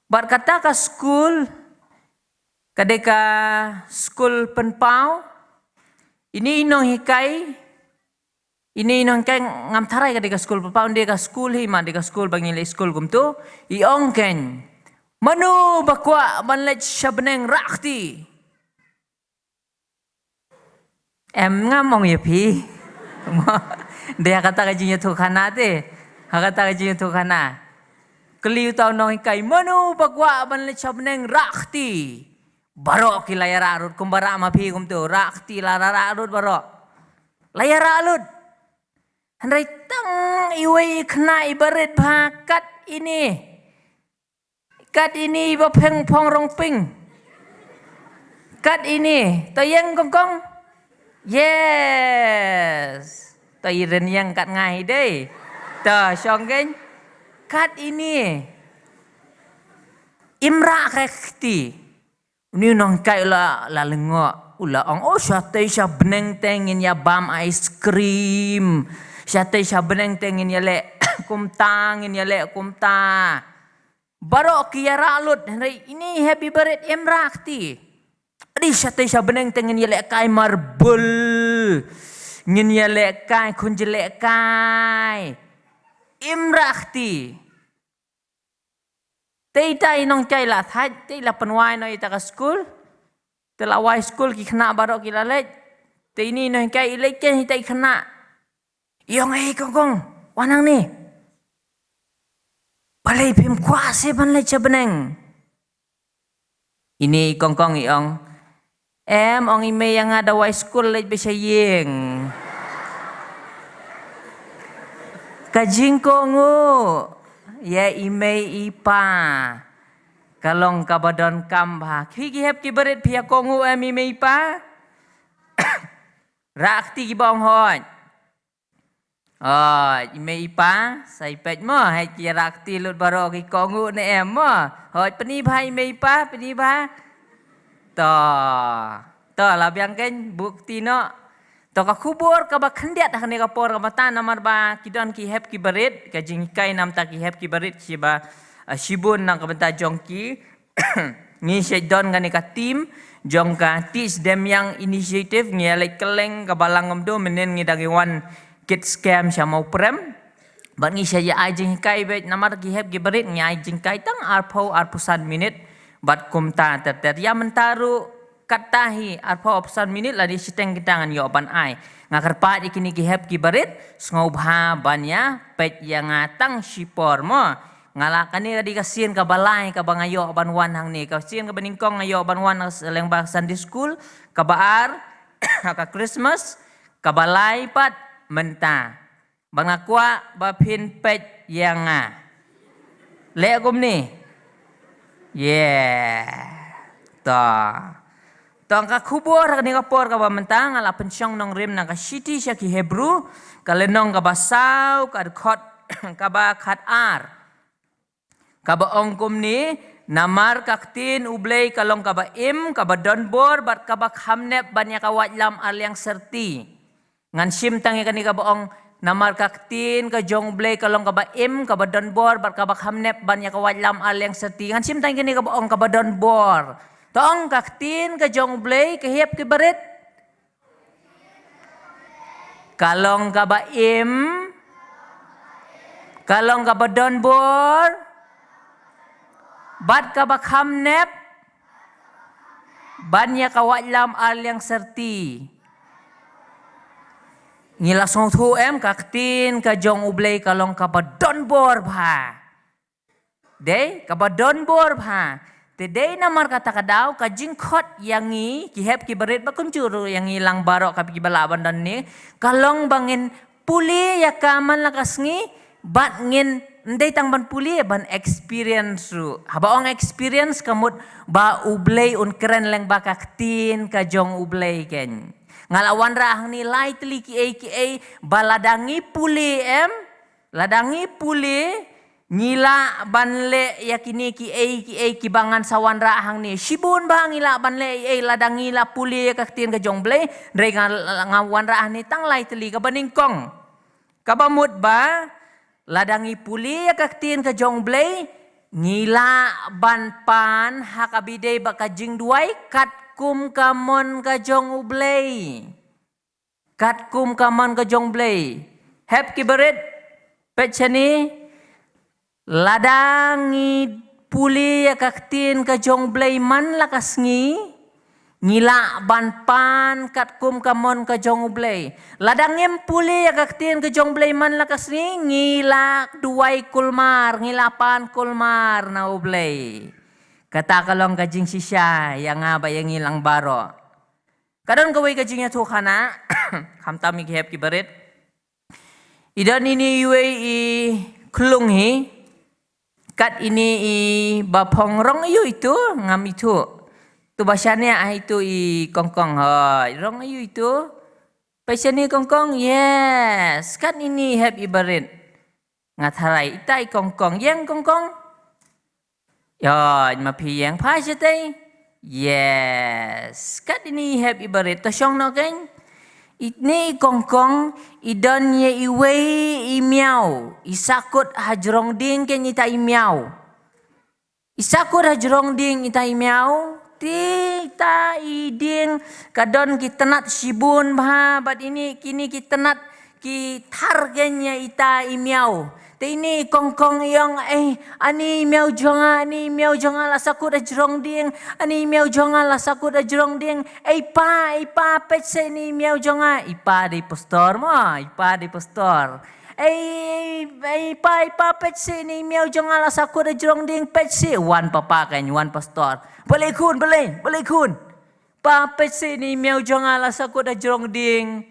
Bad kata ka skul ka dei ka skul pynpaw. Ine i nonghikai, ine i nonghikai, ngam tharai ka dei ka skul pynpaw, ym dei ka skul hi, ma dei ka skul ba ngi leit skul kumtu. I ong kein, mano ba kwah ban leit sha bneng rah kti. Em, ngam ong ïa phi. Dei ha kata ka jingïathuhkhana te. Ha kata ka jingïathuhkhana. Kylli uta u nonghikai, mano ba kwah ban leit sha bneng rah kti. Baroh ki la ïarah lut, kumba rah ma phi kumtu, rah kti la rah, rah lut baroh. La ïarah lut. Hynrei tang iwei i khynnah iba rit bha kat ine. Kat ine iba pheng phong rong pink. Kat ini, to ïeng kongkong. Yes. To i ren ïeng kat ngai dei. To shong keng. Kat ini. Im rah kti. Uni u nonghikai u la, la lyngngoh, u la ong, oh, shatei sha bneng te ngin ïa bam ice cream. Shatei sha bneng te ngin ïa leh kumta, ngin ïa leh kumta. Baroh ki ïa rah lut, hynrei ini happy birthday im rah kti. Adi shatei sha bneng te ngin ïa leh kai marble. Ngin ïa leh kai khun jleh kai. Im rah kti. Te ita i nonghikai la thait, te i la pynwai noh ita ka skul. Te la wai skul ki khynnah baroh ki la leit. Te ini i nonghikai i leit keiñ ita i khynnah. I ong, ei kongkong, wan hangne. Balei phim kwah seh ban leit sha bneng? Ini i kongkong i ong, em, ong i mei ïa nga da wai skul leit beit sha ïing. Ka jingkohnguh ïa i mei i pa ka long kaba donkam bha. Phi ki hep ki barit phi ïa kohnguh em i mei i pa? Rah kti kiba ong hooid. Hooid, i mei i pa, sa ïa peit mo, hooid ki rah kti lut baroh ki kohnguh ne em mo. Hooid, pyni bha i mei i pa, pyni bha. To. To, la biang keiñ, buh kti noh. To ka khubor kaba khyndiat ha kane ka por kaba mynta namar ba ki don ki hep ki barit, ka jinghikai namar ki hep ki barit kiba, ah, shibun na ka bynta jong ki. Ngi shu don kane ka theme jong ka Teach Them Young Initiative, ngi ïa leit kylleng kaba lang kumto, mynnin ngi dang ïa wan Kids Camp sha Mawprem. Bad ngi shu ïa ai jinghikai beit namar ki hep ki barit ngi ai jinghikai tang arphew arphew san minit bad kumta ter ter. Ïa mynta ruh katta hi arphew arphew san minit lada shiteng kita ngan ïoh ban ai. Nga kyrpad ïa kine ki hep ki barit sngewbha ban ïa peit ïa nga tang shipor mo. Nga la kane ka dei ka sien kaba lai kaba nga ïoh ban wan hangne. Ka sien kaba nyngkong nga ïoh ban wan lyngba Sunday school, kaba ar ha ka Christmas, kaba lai pat mynta. Ba nga kwah ba phin peit ïa nga. Leh kumne. Yeah. To. To ka khubor ha kane ka por kaba mynta nga la pynshong nongrim na ka shithi sha ki Hebru, ka lynnong kaba saw, ka dkhot kaba khat ar. Kaba ong kumne, namar ka ktien U Blei ka long kaba im, kaba donbor bad kaba kham nep ban ïa ka waitlam arliang syrti. Ngan shim tang ïa kane kaba ong, namar ka ktien ka jong U Blei ka long kaba im, kaba donbor bad kaba kham nep ban ïa ka waitlam arliang syrti. Ngan shim tang ïa kane kaba ong kaba donbor. To ong ka ktien ka jong U Blei, ki hep ki barit. Ka long kaba im, ka long kaba donbor, bad kaba kham nep ban ïa ka waitlam arliang syrti. Ngi la sngewthuh em, ka ktien ka jong U Blei ka long kaba donbor bha. Dei, kaba donbor bha. Te dei namar kata ka daw, ka jingkhot ïa ngi, ki hep ki barit ba kumjuh ruh ïa ngi lang baroh ka kiba lah ban don ne, ka long ba ngin pule ïa ka man la ka sngi, bad ngin, ym dei tang ban pule, ban experience ruh. Haba ong experience ka mut ba U Blei un kren lyngba ka ktien ka jong U Blei keiñ. Nga la wanrah hangne lai tylli kiei kiei, ba lada ngi pule em, lada ngi pule, ngi lah ban leh ïa kine kiei kiei kiba ngan sa wanrah hangne. Shibun bha ngi lah ban leh ei ei lada ngi la pule ïa ka ktien ka jong U Blei, hynrei nga, nga wanrah hangne tang lai tylli. Kaba nyngkong. Kaba mut ba, lada ngi pule ïa ka ktien ka jong U Blei, ngi lah ban pan ha kaba ïadei bad ka jingduwai katkum ka mon ka jong U Blei. Katkum ka mon ka jong U Blei. Hep ki barit, peit shane, lada ngi pule ïa ka ktien ka jong U Blei man la ka sngi, ngi lah ban pan katkum ka mon ka jong U Blei. Lada ngim pule ïa ka ktien ka jong U Blei man la ka sngi, ngi lah duwai kulmar, ngi lah pan kulmar na U Blei. Kata ka long ka jingshisha ïa nga bad ïa ngi lang baroh. Ka don kawei ka jingïathuh khana, khamtam ïa ki hep ki barit. I don ine iwei i khlung hi, kat ine i ba phong rong aiu itu, ngam ithuh. Tu ba shane ai tu i kongkong hoi. Rong ayu itu. Peit shane kongkong. Yes. Katne i hep i barit. Nga tharai ita i kongkong. Ïeng kongkong. Ïa, ma phi ïeng pha shatei. Yes. Katne i hep i barit. To shong noh kein. Ine i kongkong i don ïa iwei i miaw. I sakut ha jrong dieng kein ita i miaw. I sakut ha jrong dieng ita i miaw. Te ita i dieng ka don ki tnat shibun bha bad ine kine ki tnat ki thar kein ïa ita i miaw. Te ine i kongkong i ong, "Ei, ani i miaw jong nga, ani i miaw jong nga la sakut ha jrong dieng, ani i miaw jong nga la sakut ha jrong dieng. Ei pa, ei pa, peit seh ine i miaw jong nga." I pa dei pastor mo, i pa dei pastor. "Ei, ei pa, ei pa, peit seh ine i miaw jong nga la sakut ha jrong dieng, peit seh." Wan papa kein, wan pastor. "Balei khun, balei, balei khun?" "Pa, peit seh ine i miaw jong nga la sakut ha jrong dieng."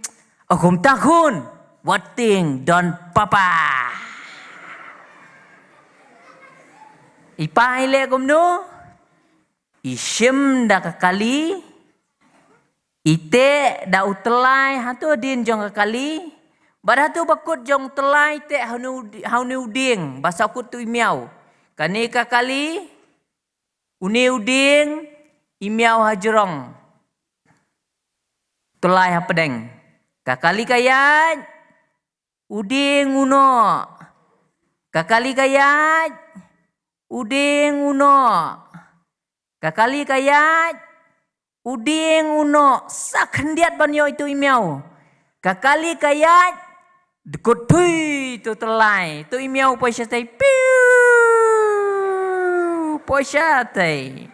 "O kumta khun, wat tieng, don papa." I pa i leh kumno? I shim da ka kali, i teh da u tyllai ha u dien jong ka kali, bad ha u bakut jong u tyllai teh ha une u di-, ha une u dieng ba sakut tu i miaw. Kane ka kali, une u dieng, i miaw ha jrong. Tyllai ha pdeng. Ka kali ka ïaid, u dieng u noh. Ka kali ka ïaid, u dieng u noh. Ka kali ka ïaid, u dieng u noh. Sa khyndiat ban ïoh itu i miaw. Ka kali ka ïaid, dkut thui tu tyllai. Tu i miaw poi shatei. Piu! Poi shatei.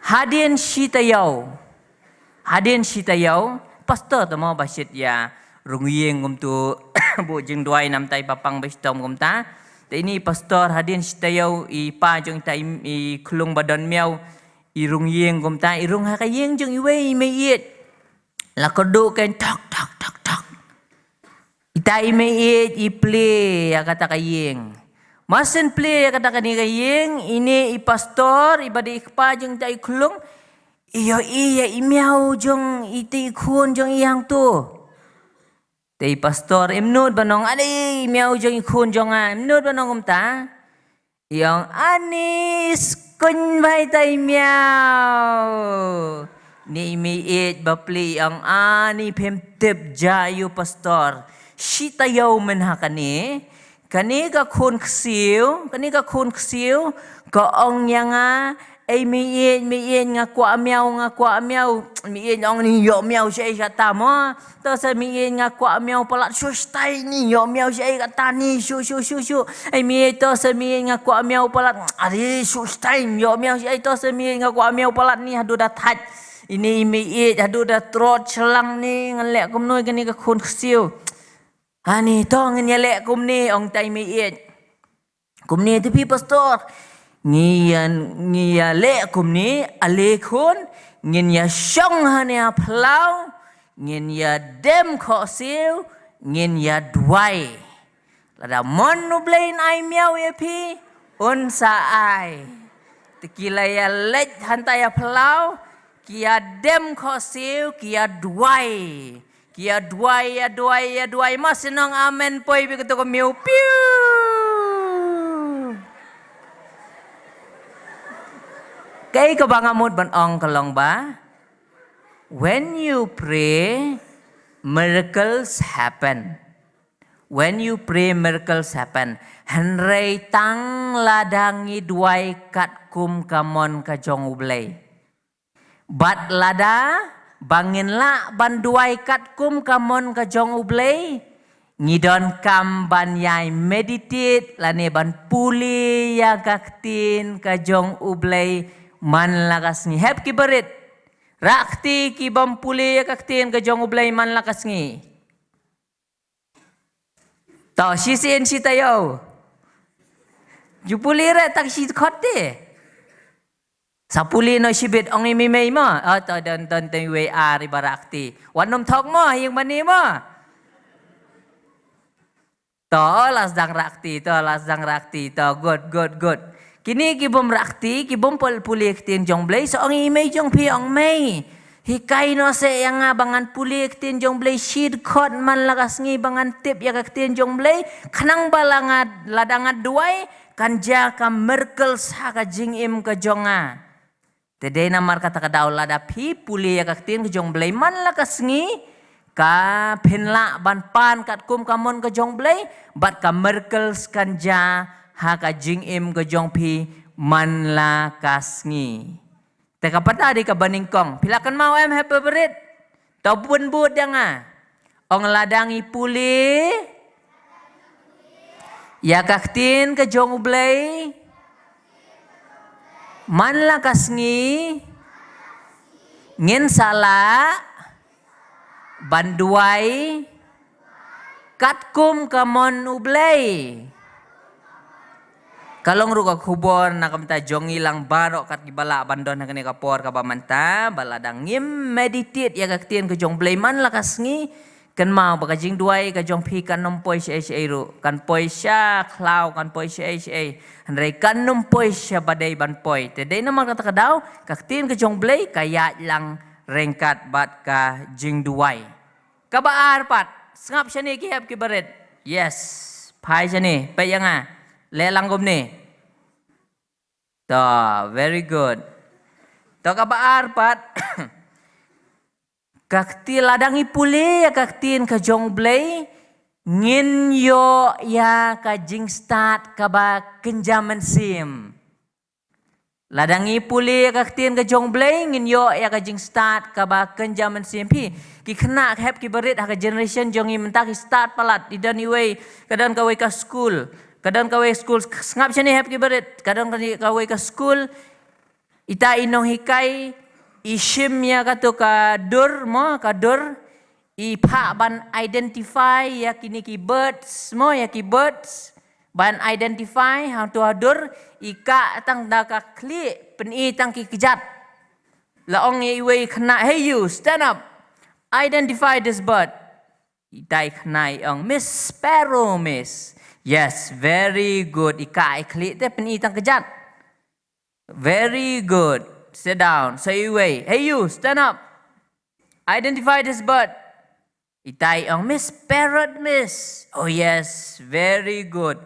Hadien shi taïew. Hadien shi taïew. Pastor tamo ba shit ïa rung ïing kumtu. Buh jingduwai namta i ba pang ba shitom kumta. Te ine i pastor hadien shi taïew i pa jong ita i, i khlung ba don miaw. I rung ïing kumta, i rung ha ka ïing jong iwei i meiieit. La kyrduh kein tok, tok, tok, tok. Ita i meiieit i plie ïa kata ka ïing. Mar syn plie ïa kata kane ka ïing, ine i pastor, i ba dei i kpa jong ita i khlung, i ïohi ïa i miaw jong ita i khun jong i hangtu. Te i pastor, im nud ban ong, "Ade, i miaw jong i khun jong nga," im nud ban ong kumta. I ong, "Ani, skun bha ita i miaw." Ine i meiieit ba plie i ong, "Ani, phim tip ja ïa u pastor. Shi taïew mynha kane. Kane ka khun ksiew, kane ka khun ksiew, ka ong ïa nga, 'Ei meiieit, meiieit, nga kwah miaw, nga kwah miaw.'" Meiieit ong, "Ni ïoh miaw shaei kata mo. To sa meiieit, nga kwah miaw palat." "Shu stai, ni ïoh miaw shaei kata ni, shu, shu, shu, shu." "Ei meiieit, to sa meiieit, nga kwah miaw palat." "Ade, shu stai, ni ïoh miaw shaei, to sa meiieit, nga kwah miaw palat ni." Haduh da thait ine i meiieit, haduh da trot shlang ni, "Ngan leh kumno ïa kane ka khun ksiew?" "Ani, to ngin ïa leh kumne," ong ita i meiieit. "Kumne te phi pastor. Ngi ïa, ngi ïa leh kumne, ale khun, ngin ïa shong hangne ha phyllaw, ngin ïa dem khohsiew, ngin ïa duwai. Lada mon U Blei un ai miaw ïa phi, un sa ai." Te ki la ïa leit hangta ïa phyllaw, ki ïa dem khohsiew, ki ïa duwai. Ki ïa duwai, ïa duwai, ïa duwai. Mar syn ong amen poi beit kato ka miaw. Piu! Kaei kaba nga mut ban ong ka long ba, when you pray, miracles happen. When you pray, miracles happen. Hynrei tang lada ngi duwai katkum ka mon ka jong U Blei. Bad lada ba ngin lah ban duwai katkum ka mon ka jong U Blei, ngi donkam ban ïai meditate lane ban pule ïa ka ktien ka jong U Blei man la ka sngi. Hep ki barit. Rah kti ki bym pule ïa ka ktien ka jong U Blei man la ka sngi. To, shisien shi taïew. Ju pule re tang shi dkhot te. Sa pule noh shibit, ong i mei mei mo. Oh, to don don te wei ar i ba rah kti. Wat nym thok mo, ïing mane mo. To, la sdang rah kti, to, la sdang rah kti, to, good, good, good. Kine ki bym rah kti, ki bym pule ktien jong Blei, sa ong i mei jong phi, ong mei, hikai noh seh ïa nga ba ngan pule ktien jong Blei shi dkhot man la ka sngi, ba ngan tip ïa ka ktien jong Blei, khnang ba la nga, lada nga duwai, kan jia ka miracle ha ka jingim ka jong nga. Te dei namar kata ka daw lada phi pule ïa ka ktien ka jong Blei man la ka sngi, ka phin lah ban pan katkum ka mon ka jong Blei, bad ka miracles kan jia ha ka jingim ka jong phi man la ka sngi. Te ka pata dei kaba nyngkong. Phi la kynmaw em, hep barit? To bun bud ïa nga. Ong lada ngi pule ïa ka ktien ka jong U Blei man la ka sngi, ngin sa lah ban duwai katkum ka mon U Blei. Ka long ruh ka khubor na ka bynta jong ngi lang baroh kat kiba lah ban don ha kane ka por kaba mynta, ba lada ngim meditate ïa ka ktien ka jong Blei man la ka sngi, kynmaw ba ka jingduwai ka jong phi kan ym poi shaei shaei ruh, kan poi sha khlaw, kan poi shaei shaei, hynrei kan ym poi sha ba dei ban poi. Te dei namar kata ka daw ka ktien ka jong Blei ka ïaid lang ryngkat bad ka jingduwai. Kaba ar pat, sngap shane ki hep ki barit. Yes, phai shane, peit ïa nga. Leh lang kumne. To, very good. To kaba ar pat. Ka ktien, lada ngi pule ïa ka ktien ka jong Blei, ngin ïoh ïa ka jingstad kaba kynja mynsiem. Lada ngi pule ïa ka ktien ka jong Blei, ngin ïoh ïa ka jingstad kaba kynja mynsiem. Phi, ki khynnah hep ki barit ha ka generation jong ngi mynta ki stad palat, i don iwei, ka don kawei ka skul, ka don kawei skul, sngap shane hep ki barit, ka don kawei ka skul, ita i nonghikai, i shim ïa kato ka dur, mo, ka dur, i phah ban identify ïa kine ki birds, mo, ïa ki birds, ban identify hangto ha dur, i kah tang da ka khlieh, pyni tang ki kjat. La ong ïa iwei i khynnah, "Hey you, stand up. Identify this bird." Ita i khynnah i ong, "Miss Sparrow, miss." "Yes, very good." I kah i khlieh te pyni tang kjat. "Very good. Sit down." Sa iwei, "Hey you, stand up. Identify this bird." Ita i ong, "Miss, parrot, miss." "Oh yes, very good."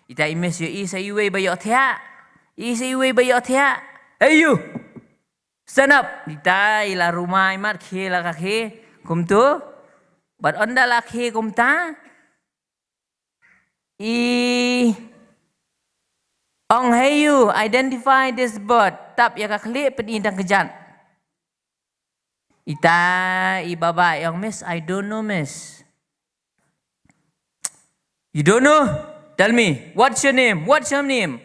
Ita i miss ïohi sa iwei ba ïohthiah. Ïohi sa iwei ba ïohthiah. "Hey you, stand up." Ita i la ruma i mat, khie la ka khie kumto. Bad ynda la khie kumta, i ong, "Hey you, identify this bird." Tap ïa ka khlieh, pyni tang kjat. Ita i babah i ong, "Miss, I don't know, miss." "You don't know? Tell me, what's your name? What's your name?"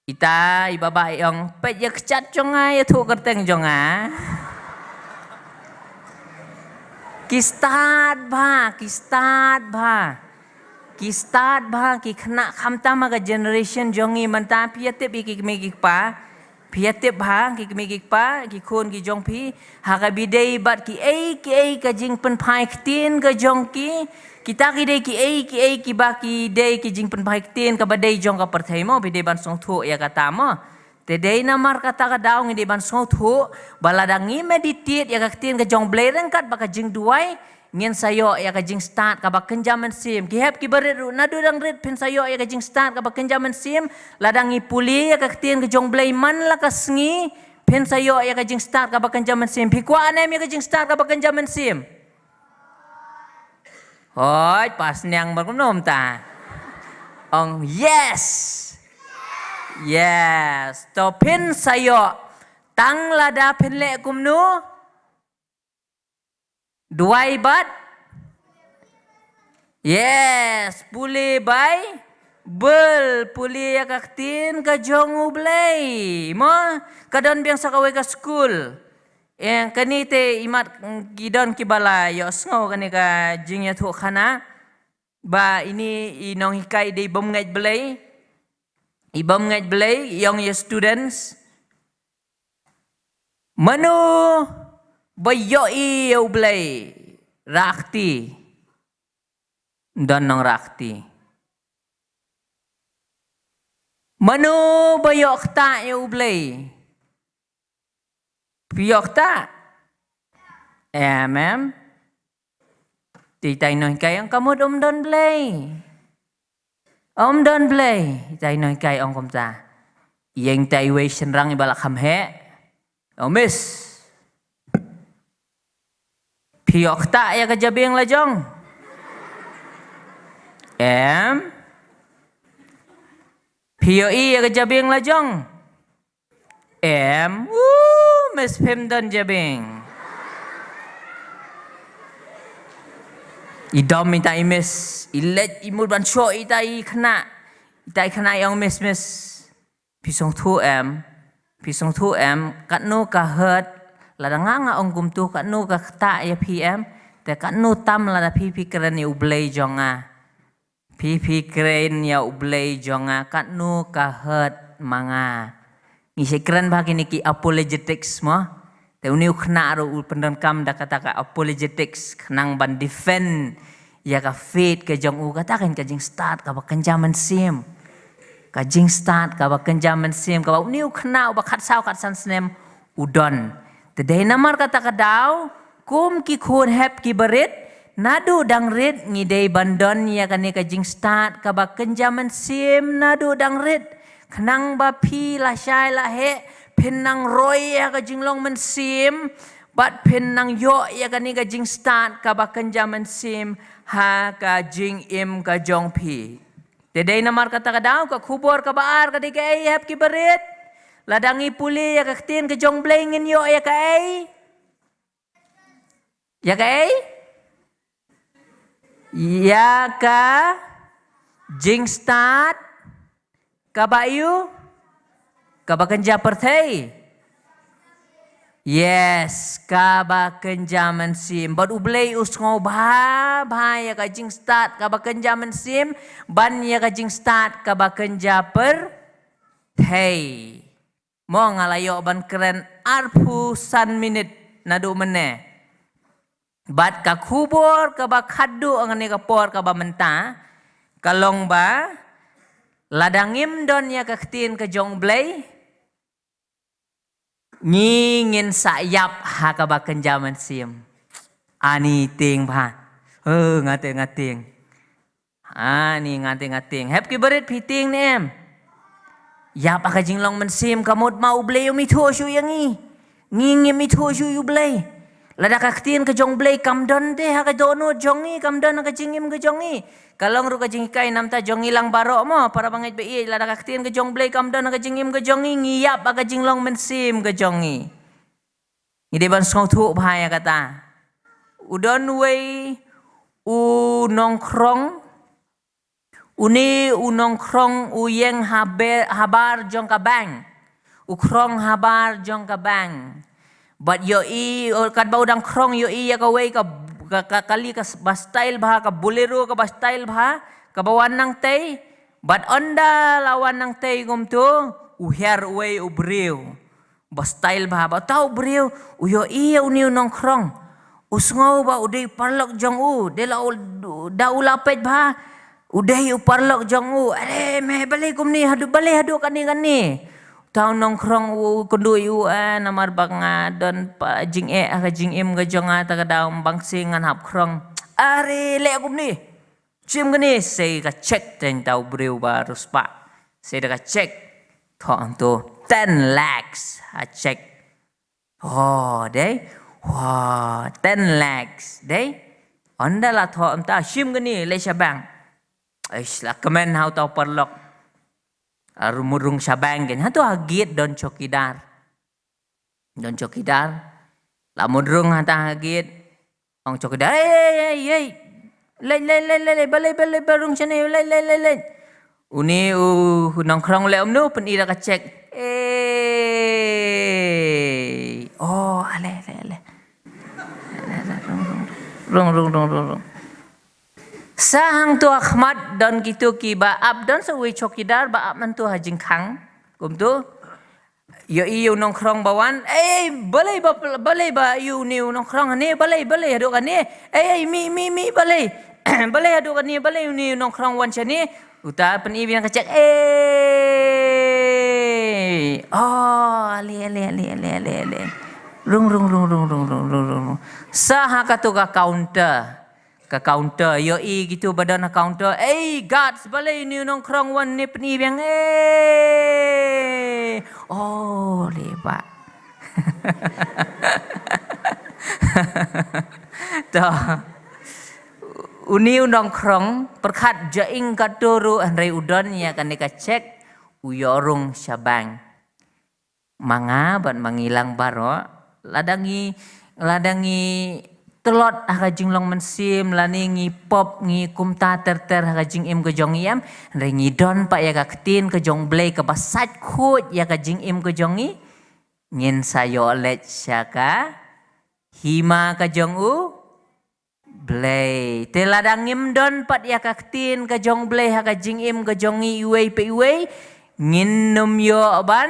Ita i babah i ong, "Peit ïa ka kjat jong nga, ïathuh kyrteng jong nga." Ki stad bha, ki stad bha. Ki stad bha, ki khynnah khamtam ha ka generation jong ngi mynta, phi ïa tip ïa ki kmie ki kpa. Phi ïa tip bha, ki kmie ki kpa, ki khun ki jong phi, ha kaba dei bad kiei kiei ka jingpynphai ktien ka jong ki, kita ki dei kiei kiei kiba ki dei ki jingpynphai ktien kaba dei jong ka pyrthei mo, phi dei ban sngewthuh ïa kata mo. Te dei namar kata ka daw ngi dei ban sngewthuh, ba lada ngi meditate ïa ka ktien ka jong Blei ryngkat bad ka jingduwai, ngin sa ïoh ïa ka jingstad kaba kynja mynsiem. Ki hep ki barit ruh, naduh dang rit phin sa ïoh ïa ka jingstad kaba kynja mynsiem. Lada ngi pule ïa ka ktien ka jong Blei man la ka sngi, phin sa ïoh ïa ka jingstad kaba kynja mynsiem. Phi kwah ne em ïa ka jingstad kaba kynja mynsiem? Hooid, pas niang bad kumno mynta? Ong yes. Yes. To phin sa ïoh. Tang lada phin leh kumno? Duwai bad? Yes, pule Baibl, pule ïa ka ktien ka jong U Blei. Mo, ka don biang sa kawei ka skul. Eh, kane te imat, mm, ki don kiba la ïohsngew kane ka jingïathuhkhana. Ba ine i nonghikai i dei i bym ngeit Blei. I bym ngeit Blei, i ong ïa students. Mano ba ïohi ïa U Blei, rah kti. Don nongrah kti. Mano ba ïoh ktah ïa U Blei? Phi ïoh ktah? Em, em. Te ita i nonghikai ong ka mut ym don Blei. Ym don Blei. Ita i nonghikai ong kumta. Ïeng ita iwei shynrang iba la kham heh. Ong, Miss, phi ïoh ktah ïa ka jabieng la jong? Em. Phi ïohi ïa ka jabieng la jong? Em. U, Miss, phim don jabieng. I dom ita i Miss, i leit i mut ban shoh ita i khynnah. Ita i khynnah i ong, Miss, Miss, phi sngewthuh em? Phi sngewthuh em? Katno ka hurt, lada nga nga ong kumto, katno ka ktah ïa phi em? Te katno tam lada phi phi kren ïa U Blei jong nga. Phi phi kren ïa U Blei jong nga, katno ka hurt ma nga. Ngi sa kren bha kine ki apologetics mo. Te une u khynnah ruh u pyndonkam da kata ka apologetics khnang ban defend ïa ka faith ka jong u, kata kan ka jingstad kaba kynja mynsiem. Ka jingstad kaba kynja mynsiem, kaba une u khynnah uba khatsaw khatsan snem u don. Te dei namar kata ka daw, kum ki khun hep ki barit, naduh dang rit ngi dei ban don ïa kane ka jingstad kaba kynja mynsiem naduh dang rit. Khnang ba phi lashai laheh phin nang roi ïa ka jinglong mynsiem, bad phin nang ïoh ïa kane ka jingstad kaba kynja mynsiem ha ka jingim ka jong phi. Te dei namar kata ka daw, ka khubor kaba ar ka dei kaei hep ki barit? Lada ngi pule ïa ka ktien ka jong Blei ngin ïoh ïa kaei? Ïa kaei? Ïa ka jingstad kaba ïu, kaba kynja pyrthei. Yes, kaba kynja mynsiem. Bad U Blei u sngew bha bha ïa ka jingstad kaba kynja mynsiem ban ïa ka jingstad kaba kynja pyrthei. Mo, nga la ïoh ban kren arphew san minit naduh mynne. Bad ka khubor kaba khadduh ha kane ka por kaba mynta ka long ba lada ngim don ïa ka ktien ka jong Blei, ngi ngin sa ïap ha kaba kynja mynsiem. Ani tieng bha. Oh, nga tieng, nga tieng. Ani nga tieng, nga tieng. Hep ki barit, phi tieng ne em? Ïap ha ka jinglong mynsiem, ka mut ma U Blei um ithuh shuh ïa ngi. Ngi ngim ithuh shuh ïa U Blei. Lada ka ktien ka jong Blei kam don te ha ka dohnud jong ngi, kam don ha ka jingim ka jong ngi, ka long ruh ka jinghikai namar jong ngi lang baroh mo, para bangeit ba ïeit, lada ka ktien ka jong Blei kam don ha ka jingim ka jong ngi, ngi ïap ha ka jinglong mynsiem ka jong ngi. Ngi dei ban sngewthuh bha ïa kata. U don uwei u nongkhrong. Une u nongkhrong u ïeng haber, habar jong ka bank. U khrong habar jong ka bank. Bad ïohi, katba u dang khrong ïohi ïa kawei ka, ka, ka kali kaba style bha, ka Bolero kaba style bha, kaba wan nangtei. Bad ynda la wan nangtei kumto, u hiar uwei u briew ba style bha, bad uta u briew u ïohi ïa une u nongkhrong. U sngew ba u dei u paralok jong u, dei la u, da u la peit bha, u dei u paralok jong u. Are, me balei kumne haduh, balei haduh kane kane? Uta u nongkhrong u kynduh ïa u, eh, namar ba nga don pat jingeh ha ka jingim ka jong nga, ta ka daw ym bang shisha ngan hap khrong. Are, leh kumne. Shim kane, sei ka cheque, tang uta u briew ba riewspah. Sei da ka cheque. Thoh hangto ten lakhs ha cheque. Oh, dei. Wah, ten lakhs, dei. Ynda la thoh mynta, shim kane, leit sha bank. Eish, la kmen ha uta u paralok. Ar mudrong sha bank kan. Hato ha gate don chowkidar. Don chowkidar. La mudrong hangta ha gate. Ong chowkidar, "Ei, ei, ei, ei. Leit, leit, leit, leit, leit, balei, balei, balei rung shane, leit, leit, leit, leit." Une u nongkhrong leh kumno, pyni da ka cheque. Ei. Oh, ale, ale, ale. Rung, rung, rung, rung, rung. Sa hangto ha khmat don kito kiba ap, don sa uwei chowkidar ba ap hangto ha jingkhang. Kumto. Ïohi ïa u nongkhrong ba wan, "Ei, balei ba, balei ba ïa une u nongkhrong hangne, balei, balei haduh kane? Ei, ei, mih, mih, mih, balei? Balei haduh kane, balei une u nongkhrong wan shane?" Uta pyni biang ka cheque, "Ei." Oh, ale, ale, ale, ale, ale, ale. Rung, rung, rung, rung, rung, rung, rung, rung. Sa ha kato ka counter. Ka counter, ïohi kitu ba don ha counter. "Ei, guards, balei une u nongkhrong wan ne pyni biang, eh?" Oh, le bah. To. Une u nongkhrong, pyrkhat ja ing kato ruh hynrei u don ïa kane ka cheque, u ïoh rung sha bank. Ma nga bad ma ngi lang baroh, lada ngi, lada ngi tlot ha ka jinglong mynsiem, lane ngi pop, ngi kumta ter ter ha ka jingim ka jong ngi em, hynrei ngi don pat ïa ka ktien ka jong U Blei kaba sait khuid ïa ka jingim ka jong ngi, ngin sa ïoh leit sha ka hima ka jong U Blei. Te lada ngim don pat ïa ka ktien ka jong U Blei ha ka jingim ka jong ngi iwei pa iwei, ngin ym ïoh ban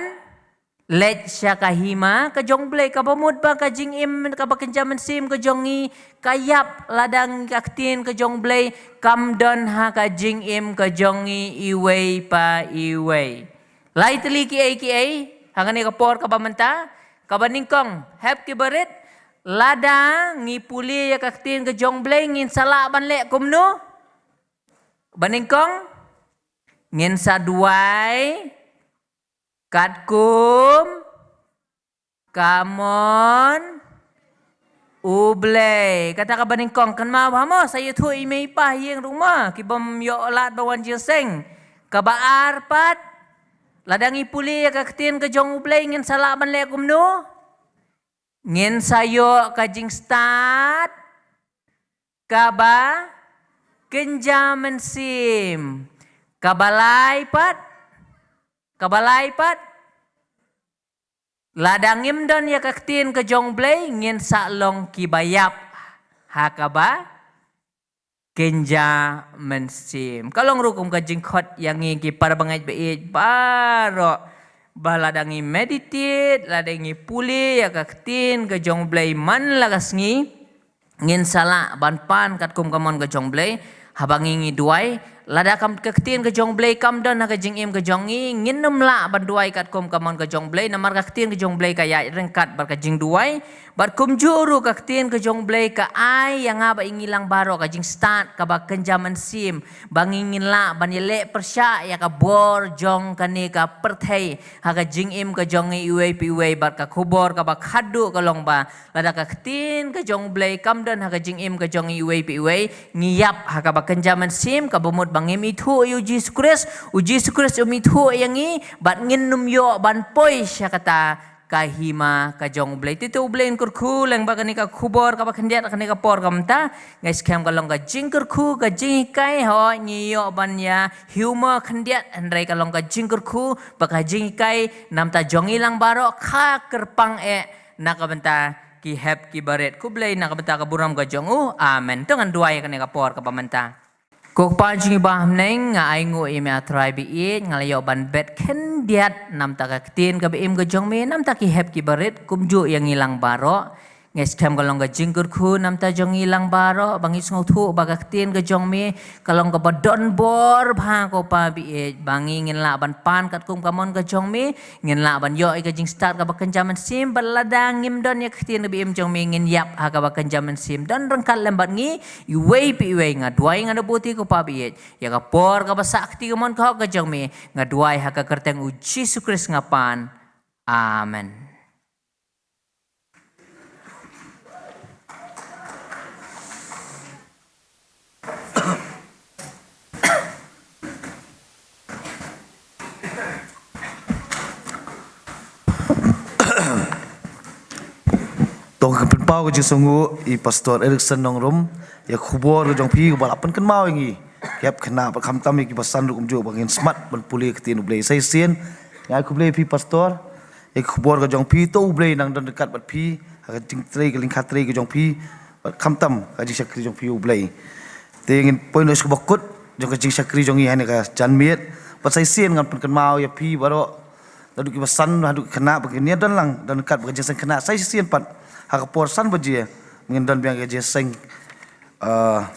leit sha ka hima ka jong U Blei, kaba mut ba ka jingim kaba kynja mynsiem ka jong ngi ka ïap lada ka ktien ka jong U Blei kam don ha ka jingim ka jong ngi iwei pa iwei. Lai tylli kiei kiei ha kane ka por kaba mynta, kaba nyngkong, hep ki barit, lada ngi pule ïa ka ktien ka jong U Blei ngin sa lah ban leh kumno? Ba nyngkong, ngin sa duwai katkum ka mon U Blei. Kata kaba nyngkong, kynmaw bha mo, sa ïathuh i mei i pa ïing rung mo, ki bym ïoh lad ba wan jingïaseng. Kaba ar pat, lada ngi pule ïa ka ktien ka jong U Blei ngin sa lah ban leh kumno? Ngin sa ïoh ka jingstad kaba kynja mynsiem. Kaba lai pat, kaba lai pat, lada ngim don ïa ka ktien ka jong U Blei ngin sa long kiba ïap ha kaba kynja mynsiem. Ka long ruh kum ka jingkhot ïa ngi ki para bangeit ba ïeit baroh, ba lada ngi meditate, lada ngi pule ïa ka ktien ka jong U Blei man la ka sngi, ngin sa lah ban pan katkum ka mon ka jong U Blei. Haba ngi ngi duwai, lada kam ka ktien ka jong U Blei kam don ha ka jingim ka jong ngi, ngin ym lah ban duwai katkum ka mon ka jong U Blei, namar ka ktien ka jong U Blei ka ïaid ryngkat bad ka jingduwai. Bad kumjuh ruh ka ktien ka jong U Blei ka ai ïa nga bad ïa ngi lang baroh ka jingstad kaba kynja mynsiem, ba ngi ngin lah ban ïaleh pyrshah ïa ka bor jong kane ka pyrthei ha ka jingim ka jong ngi iwei pa iwei. Bad ka khubor kaba khadduh ka long ba lada ka ktien ka jong U Blei kam don ha ka jingim ka jong ngi iwei pa iwei, ngi ïap ha kaba kynja mynsiem, kaba mut ba ngim ithuh ïa U Jisu Khrist, U Jisu Khrist um ithuh ïa ngi, bad ngin ym ïoh ban poi sha kata ka hima ka jong U Blei. Te to U Blei un kyrkhu lang bad kane ka khubor kaba khyndiat kane ka por ka mynta. Nga ngeit skhem ka long ka jingkyrkhu, ka jinghikai, hooid ngi ïoh ban ïa humor khyndiat, hynrei ka long ka jingkyrkhu bad ka jinghikai namar jong ngi lang baroh, ka kyrpang eh na ka bynta ki hep ki barit. Khublei na ka bynta ka burom ka jong U. Amen. To ngan duwai kane ka por kaba mynta. Ko Kpa jong ngi ba ha bneng, nga ainguh ïa me A Trai ba ïeit, nga la ïoh ban bet khyndiat namar ka ktien kaba im ka jong me, namar ki hep ki barit, kumjuh ïa ngi lang baroh. Nga ngeit skhem ka long ka jingkyrkhu namar jong ngi lang baroh, ba ngi sngewthuh ba ka ktien ka jong me ka long kaba don bor bha, ko Pa ba ïeit, ba ngi ngin lah ban pan katkum ka mon ka jong me, ngin lah ban ïoh ïa ka jingstad kaba kynja mynsiem, bad lada ngim don ïa ka ktien kaba im jong me ngin ïap ha kaba kynja mynsiem. Don ryngkat lem bad ngi iwei pa iwei, nga duwai, nga da buti, ko Pa ba ïeit, ïa ka por kaba sah kti ka mon ka hok ka jong me, nga duwai ha ka kyrteng U Jisu Khrist nga pan. Amen. To ka pynpaw ka jingsngewnguh i Pastor Erickson Nongrum ïa ka khubor ka jong phi kaba la pynkynmaw ïa ngi ki hep khynnah, bad khamtam ïa ki basan ruh kumjuh, ba ngin smat ban pule ka ktien U Blei. Sa shisien nga ai khublei ïa phi Pastor ïa ka khubor ka jong phi. To U Blei nang don ryngkat bad phi ha ka jingtrei, ka lyngkha trei ka jong phi, bad khamtam ka jingshakri jong phi, U Blei. Te ngin poi noh sha kaba kut jong ka jingshakri jong ngi ha kane ka janmiet. Bad sa shisien ngan pynkynmaw ïa phi baroh, naduh ki basan haduh ki khynnah, ba ngin ïa don lang, don ryngkat bad ka jingïaseng khynnah sa shisien pat ha ka por san baje. Ngin don biang ka jingïaseng, ah,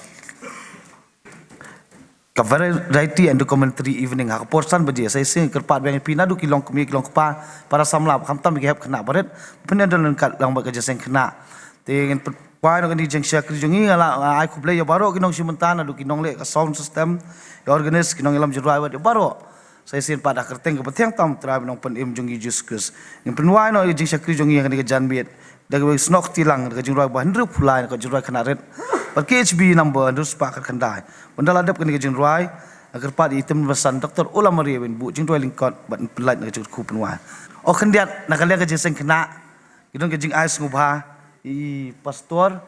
ka Variety and Documentary Evening ha ka por san baje. Sa shisien kyrpad biang ïa phi naduh ki longkmie ki longkpa, para samla, khamtam ki hep khynnah barit, pynïadon ryngkat lang bad ka jingïaseng khynnah. Te ngin pynwai noh kane ka jingshakri jong ngi, nga la, nga ai khublei ïa baroh ki nongshim bynta naduh ki nongleh ka sound system, ïa organist, ki nongïalam jingrwai bad ïa baroh. Sa shisien pat ha ka kyrteng kaba thiang tam Trai, ba nongpynim jong ngi Jisu Khrist, ngin pynwai noh ïa ka jingshakri jong ngi ha kane ka janmiet da kaba snoh kti lang da ka jingrwai ba hynriew phew lai, ka jingrwai khynnah rit bad K H B number hynriew spah khatkhyndai. Bad ynda la dep kane ka jingrwai, nga kyrpad ïa i Tim Basan, Doktor Ola Maria, ban buh jingduwai lyngkot bad pynlait na ka jingkyrkhu pynwai. Oh khyndiat, na ka liang ka jingïaseng khynnah, ki don ka jingai sngewbha i pastor,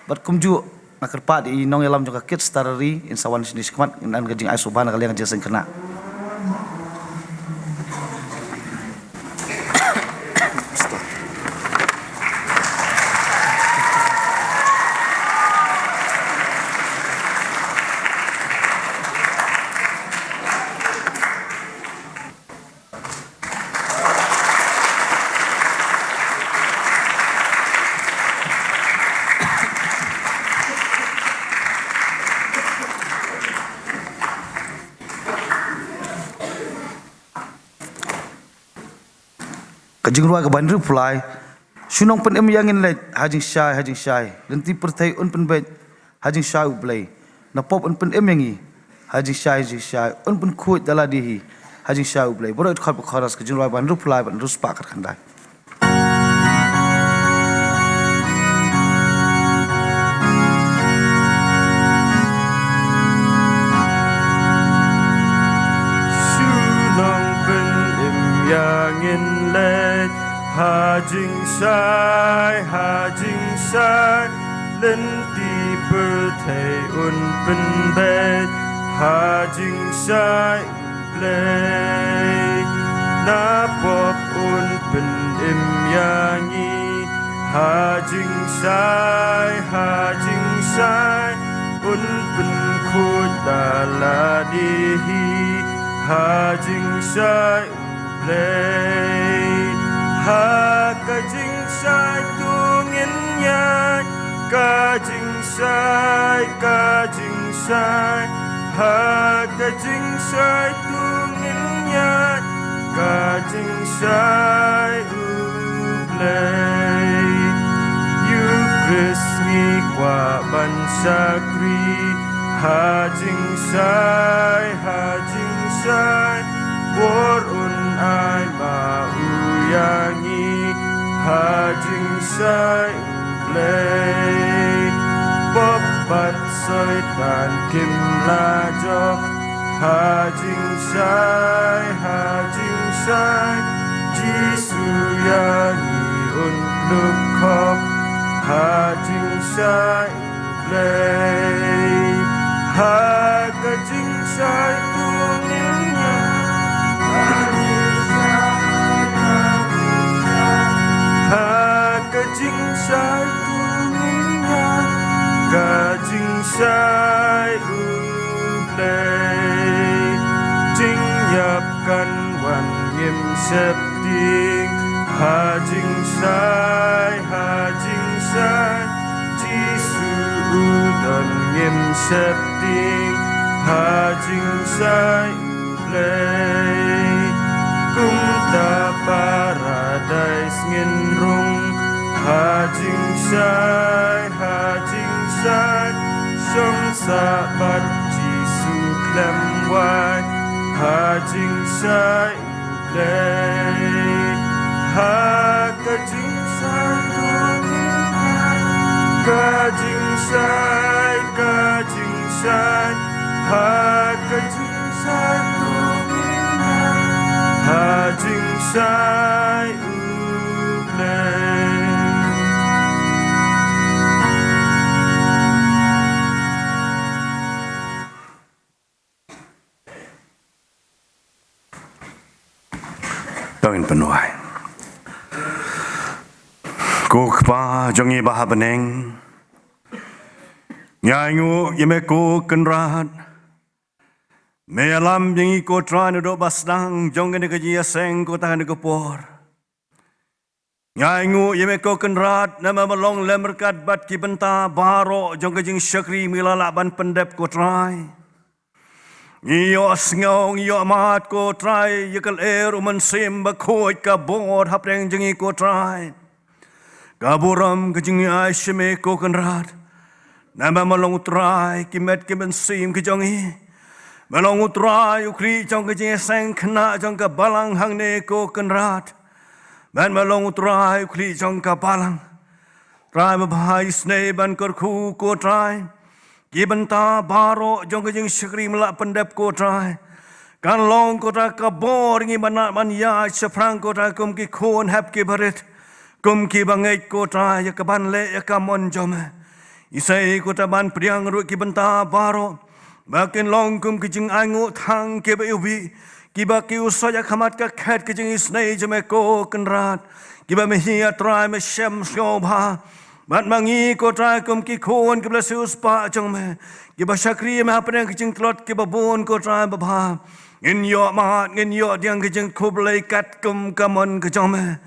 bad kumjuh nga kyrpad i nongïalam jong ka Kids Tarari, in sa wan shane shakhmat, in ai ka jingai sngewbha na ka liang ka jingïaseng khynnah. Ka jingrwai kaba hynriew phew lai. Shu nongpynim ïa ngin leit, ha jingshai, ha jingshai, lynti pyrthei un pynbeit, ha jingshai U Blei. Na pop un pynim ïa ngi, ha jingshai, ha jingshai, un pynkhuid da lade hi, ha jingshai U Blei. Baroh i dkhot bad chorus, ka jingrwai ba hynriew phew lai bad hynriew spah khatkhyndai. Shu nongpynim ïa ngin leit, ha jingshai, ha jingshai, lynti pyrthei un pynbeit, ha jingshai U Blei. Na pop un pynim ïa ngi, ha jingshai, ha jingshai, un pynkhuid da lade hi, ha jingshai U Blei. Ha ka jingshai to ngin ïaid, ka jingshai, ka jingshai, ha ka jingshai to ngin ïaid, ka jingshai U Blei. Ïa U Khrist ngi kwah ban shakri, ha jingshai, ha jingshai, bor un ai ma u ïa ngi, ha jingshai U Blei. Pop bad Soitan kim la jop, ha jingshai, ha jingshai, Jisu ïa ngi un pynkhop, ha jingshai U Blei. Ha ka jingshai to ngin ïaid, ha ka jingshai to ngin ïaid, ka jingshai U Blei. Jingïap kan wan ngim sheptieng, ha jingshai, ha jingshai, Jisu u don ngim sheptieng, ha jingshai U Blei. Kumta Paradais ngin rung, ha jingshai, ha jingshai, shong sah bad Jisu khlem wai, ha jingshai U Blei. Ha ka jingshai to ngin ïaid, ka jingshai, ka jingshai, ha ka jingshai to ngin ïaid, ha jingshai U Blei. To ngin pynwai. Ko Kpa jong ngi ba ha bneng, ngi ainguh ïa me ko Kynrad. Me ïalam ïa ngi ko Trai naduh ba sdang jong kane ka jingïaseng ko tang kane ka por. Ngi ainguh ïa me ko Kynrad namar me long lem ryngkat bad ki bynta baroh jong ka jingshakri me la lah ban pyndep ko Trai. Ngi ïohsngew, ngi ïohmad ko Trai, ïa ka lyer u Mynsiem Bakhuid ka bor hapdeng jong ngi ko Trai. Ka burom ka jong ngi ai sha me ko Kynrad. Namar me long u Trai ki met ki mynsiem ki jong ngi. Me long u Trai u khlieh jong ka jingïaseng khynnah jong ka balang hangne ko Kynrad. Me long u Trai u khlieh jong ka balang. Trai babha, isynei ban kyrkhu ko Trai. Ki bynta baroh jong ka jingshakri me la pyndep ko Trai. Kan long ko Trai ka bor ngi ban ïaid shaphrang ko Trai kum ki khun hep ki barit. Kum ki bangeit ko Trai ïa ka ban leh ïa ka mon jong me. Isynei ko Trai ban pdiang ruh ki bynta baroh. Ba kin long kum ki jingainguh thang kiba iwbih. Kiba ki u soi ha khmat ka khet ka jingisynei jong me ko Kynrad. Kiba me hi ïa Trai me shem sngewbha. Bad ma ngi ko Trai kum ki khun kiba la siewspah jong me. Kiba shakri me hapdeng ki jingtlot kiba bun ko Trai babha. Ngin ïohmad, ngin ïoh diang ki jingkhublei katkum ka mon ka jong me.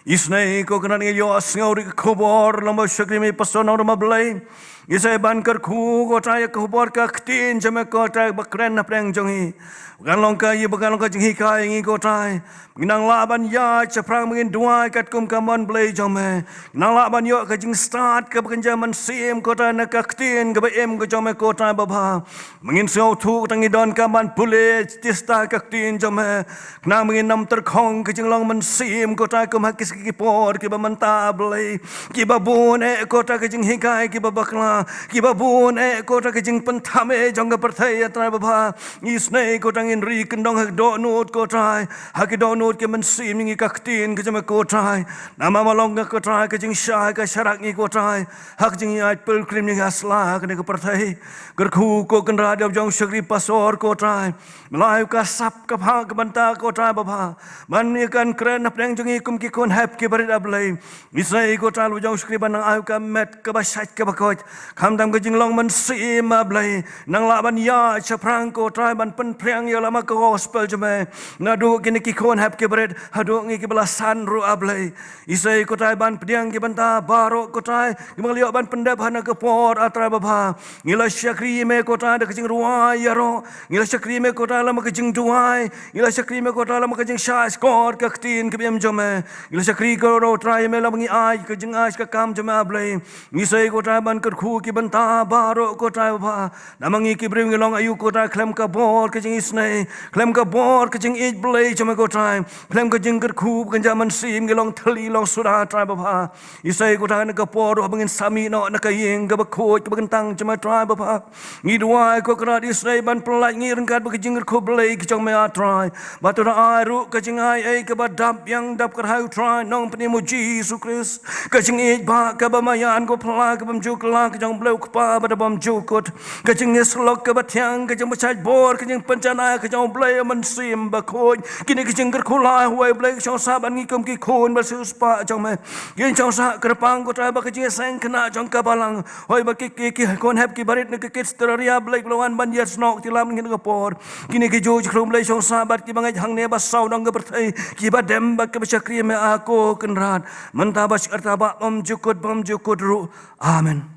Isynei ko Kynrad ngi ïohsngew ruh ka khubor long ba shakri me Pastor Nongrum Blei. Isynei ban kyrkhu ko Trai ïa ka khubor ka ktien jong me ko Trai ba kren hapdeng jong ngi. Ba kan long ka ïa ba kan long ka jinghikai ngi ko Trai. Ngi nang lah ban ïaid shaphrang ba ngin duwai katkum ka mon Blei jong me. Nang lah ban ïoh ka jingstad kaba kynja mynsiem ko Trai na ka ktien kaba im ka jong me ko Trai babha. Ba ngin sngewthuh ko Trai ngi donkam ban pule chista ka ktien jong me. Khnang ba ngin ym tyrkhong ka jinglong mynsiem ko Trai kum ha ki sngi ki por kiba mynta Blei. Kiba bun eh ko Trai ka jinghikai kiba bakla. Kiba bun eh ko Trai ka jingpynthame jong ka pyrthei ïa Trai babha. Isynei ko Trai ngin ri kyndong ha ki dohnud ko Trai. Ha ki dohnud ki mynsiem ngi ka ktien ka jong me ko Trai. Namar me long ka ko Trai ka jingshai ka sharak ngi ko Trai. Ha ka jingïaid pilgrim ngi ha sla kane ka pyrthei. Kyrkhu ko Kynrad ïa u jong shakri Pastor ko Trai. Me la ai u ka sap ka phah ka bynta ko Trai babha. Ban ïa kan kren hapdeng jong ngi kum ki khun hep ki barit A Blei. Isynei ko Trai u jong shakri ban nang ai u ka met kaba shait kaba koit. Khamtam ka jinglong mynsiem A Blei. Nang lah ban ïaid shaphrang ko Trai ban pynphriang ïa la ma ka gospel jong me. Naduh kine ki khun hep ki barit haduh ngi kiba la san ruh A Blei. Isynei ko Trai ban pdiang ki bynta baroh ko Trai. Kiba ngi la ïoh ban pyndep ha kane ka por A Trai babha. Ngi la shakri ïa me ko Trai da ka jingrwai ïaroh. Ngi la shakri ïa me ko Trai la ma ka jingduwai. Ngi la shakri ïa me ko Trai la ma ka jingshah skor ka ktien kaba im jong me. Ngi la shakri ko Trai ïa me la ma ngi ai ka jingai ka kam jong me A Blei. Ngi sei ko Trai ban kyrkhu ki bynta baroh ko Trai babha. Namar ngi ki briew ngi long aïu ko Trai khlem ka bor ka jingisynei. Khlem ka bor ka jingïeit Blei jong me ko Trai. Khlem ka jingkyrkhu kynja mynsiem ngi long thylli long suda Trai babha. Isynei ko Trai na ka por ruh ba ngin sa mih noh na ka ïing kaba khuid kaba kyntang jong me Trai babha. Ngi duwai ko Kynrad isynei ban pyllait ngi ryngkat bad ka jingkyrkhu Blei ka jong me A Trai. Bad to da ai ruh ka jingai ei kaba dap ïang dap kyrhai Trai Nongpynim u Jisu Khrist. Ka jingïeit ba kaba maïan ko phylla kaba bymjukla ka jong Blei u Kpa ba da bymjukut. Ka jingïasyllok kaba thiang ka jingpynshait bor ka jingpynjanai ka jong Blei Mynsiem Bakhuid. Kine ka jingkyrkhu lai huwei Blei ka shong sah bad ngi kum ki khun ba siewspah jong me. Kin shong sah kyrpang ko Trai ba ka jingïaseng khynnah jong ka balang. Hoi ba ki ki ki khun hep ki barit na ki kit stria Blei ka long ban ïasnoh ki lam ngi na ka por. Kine ki ju jingkyrkhu Blei shong sah bad ki bangeit hangne ba saw dong ka pyrthei. Kiba dem bad kiba shakri me A ko Kynrad. Mynta bad shakhmat ba bymjukut bymjukut ruh. Amen.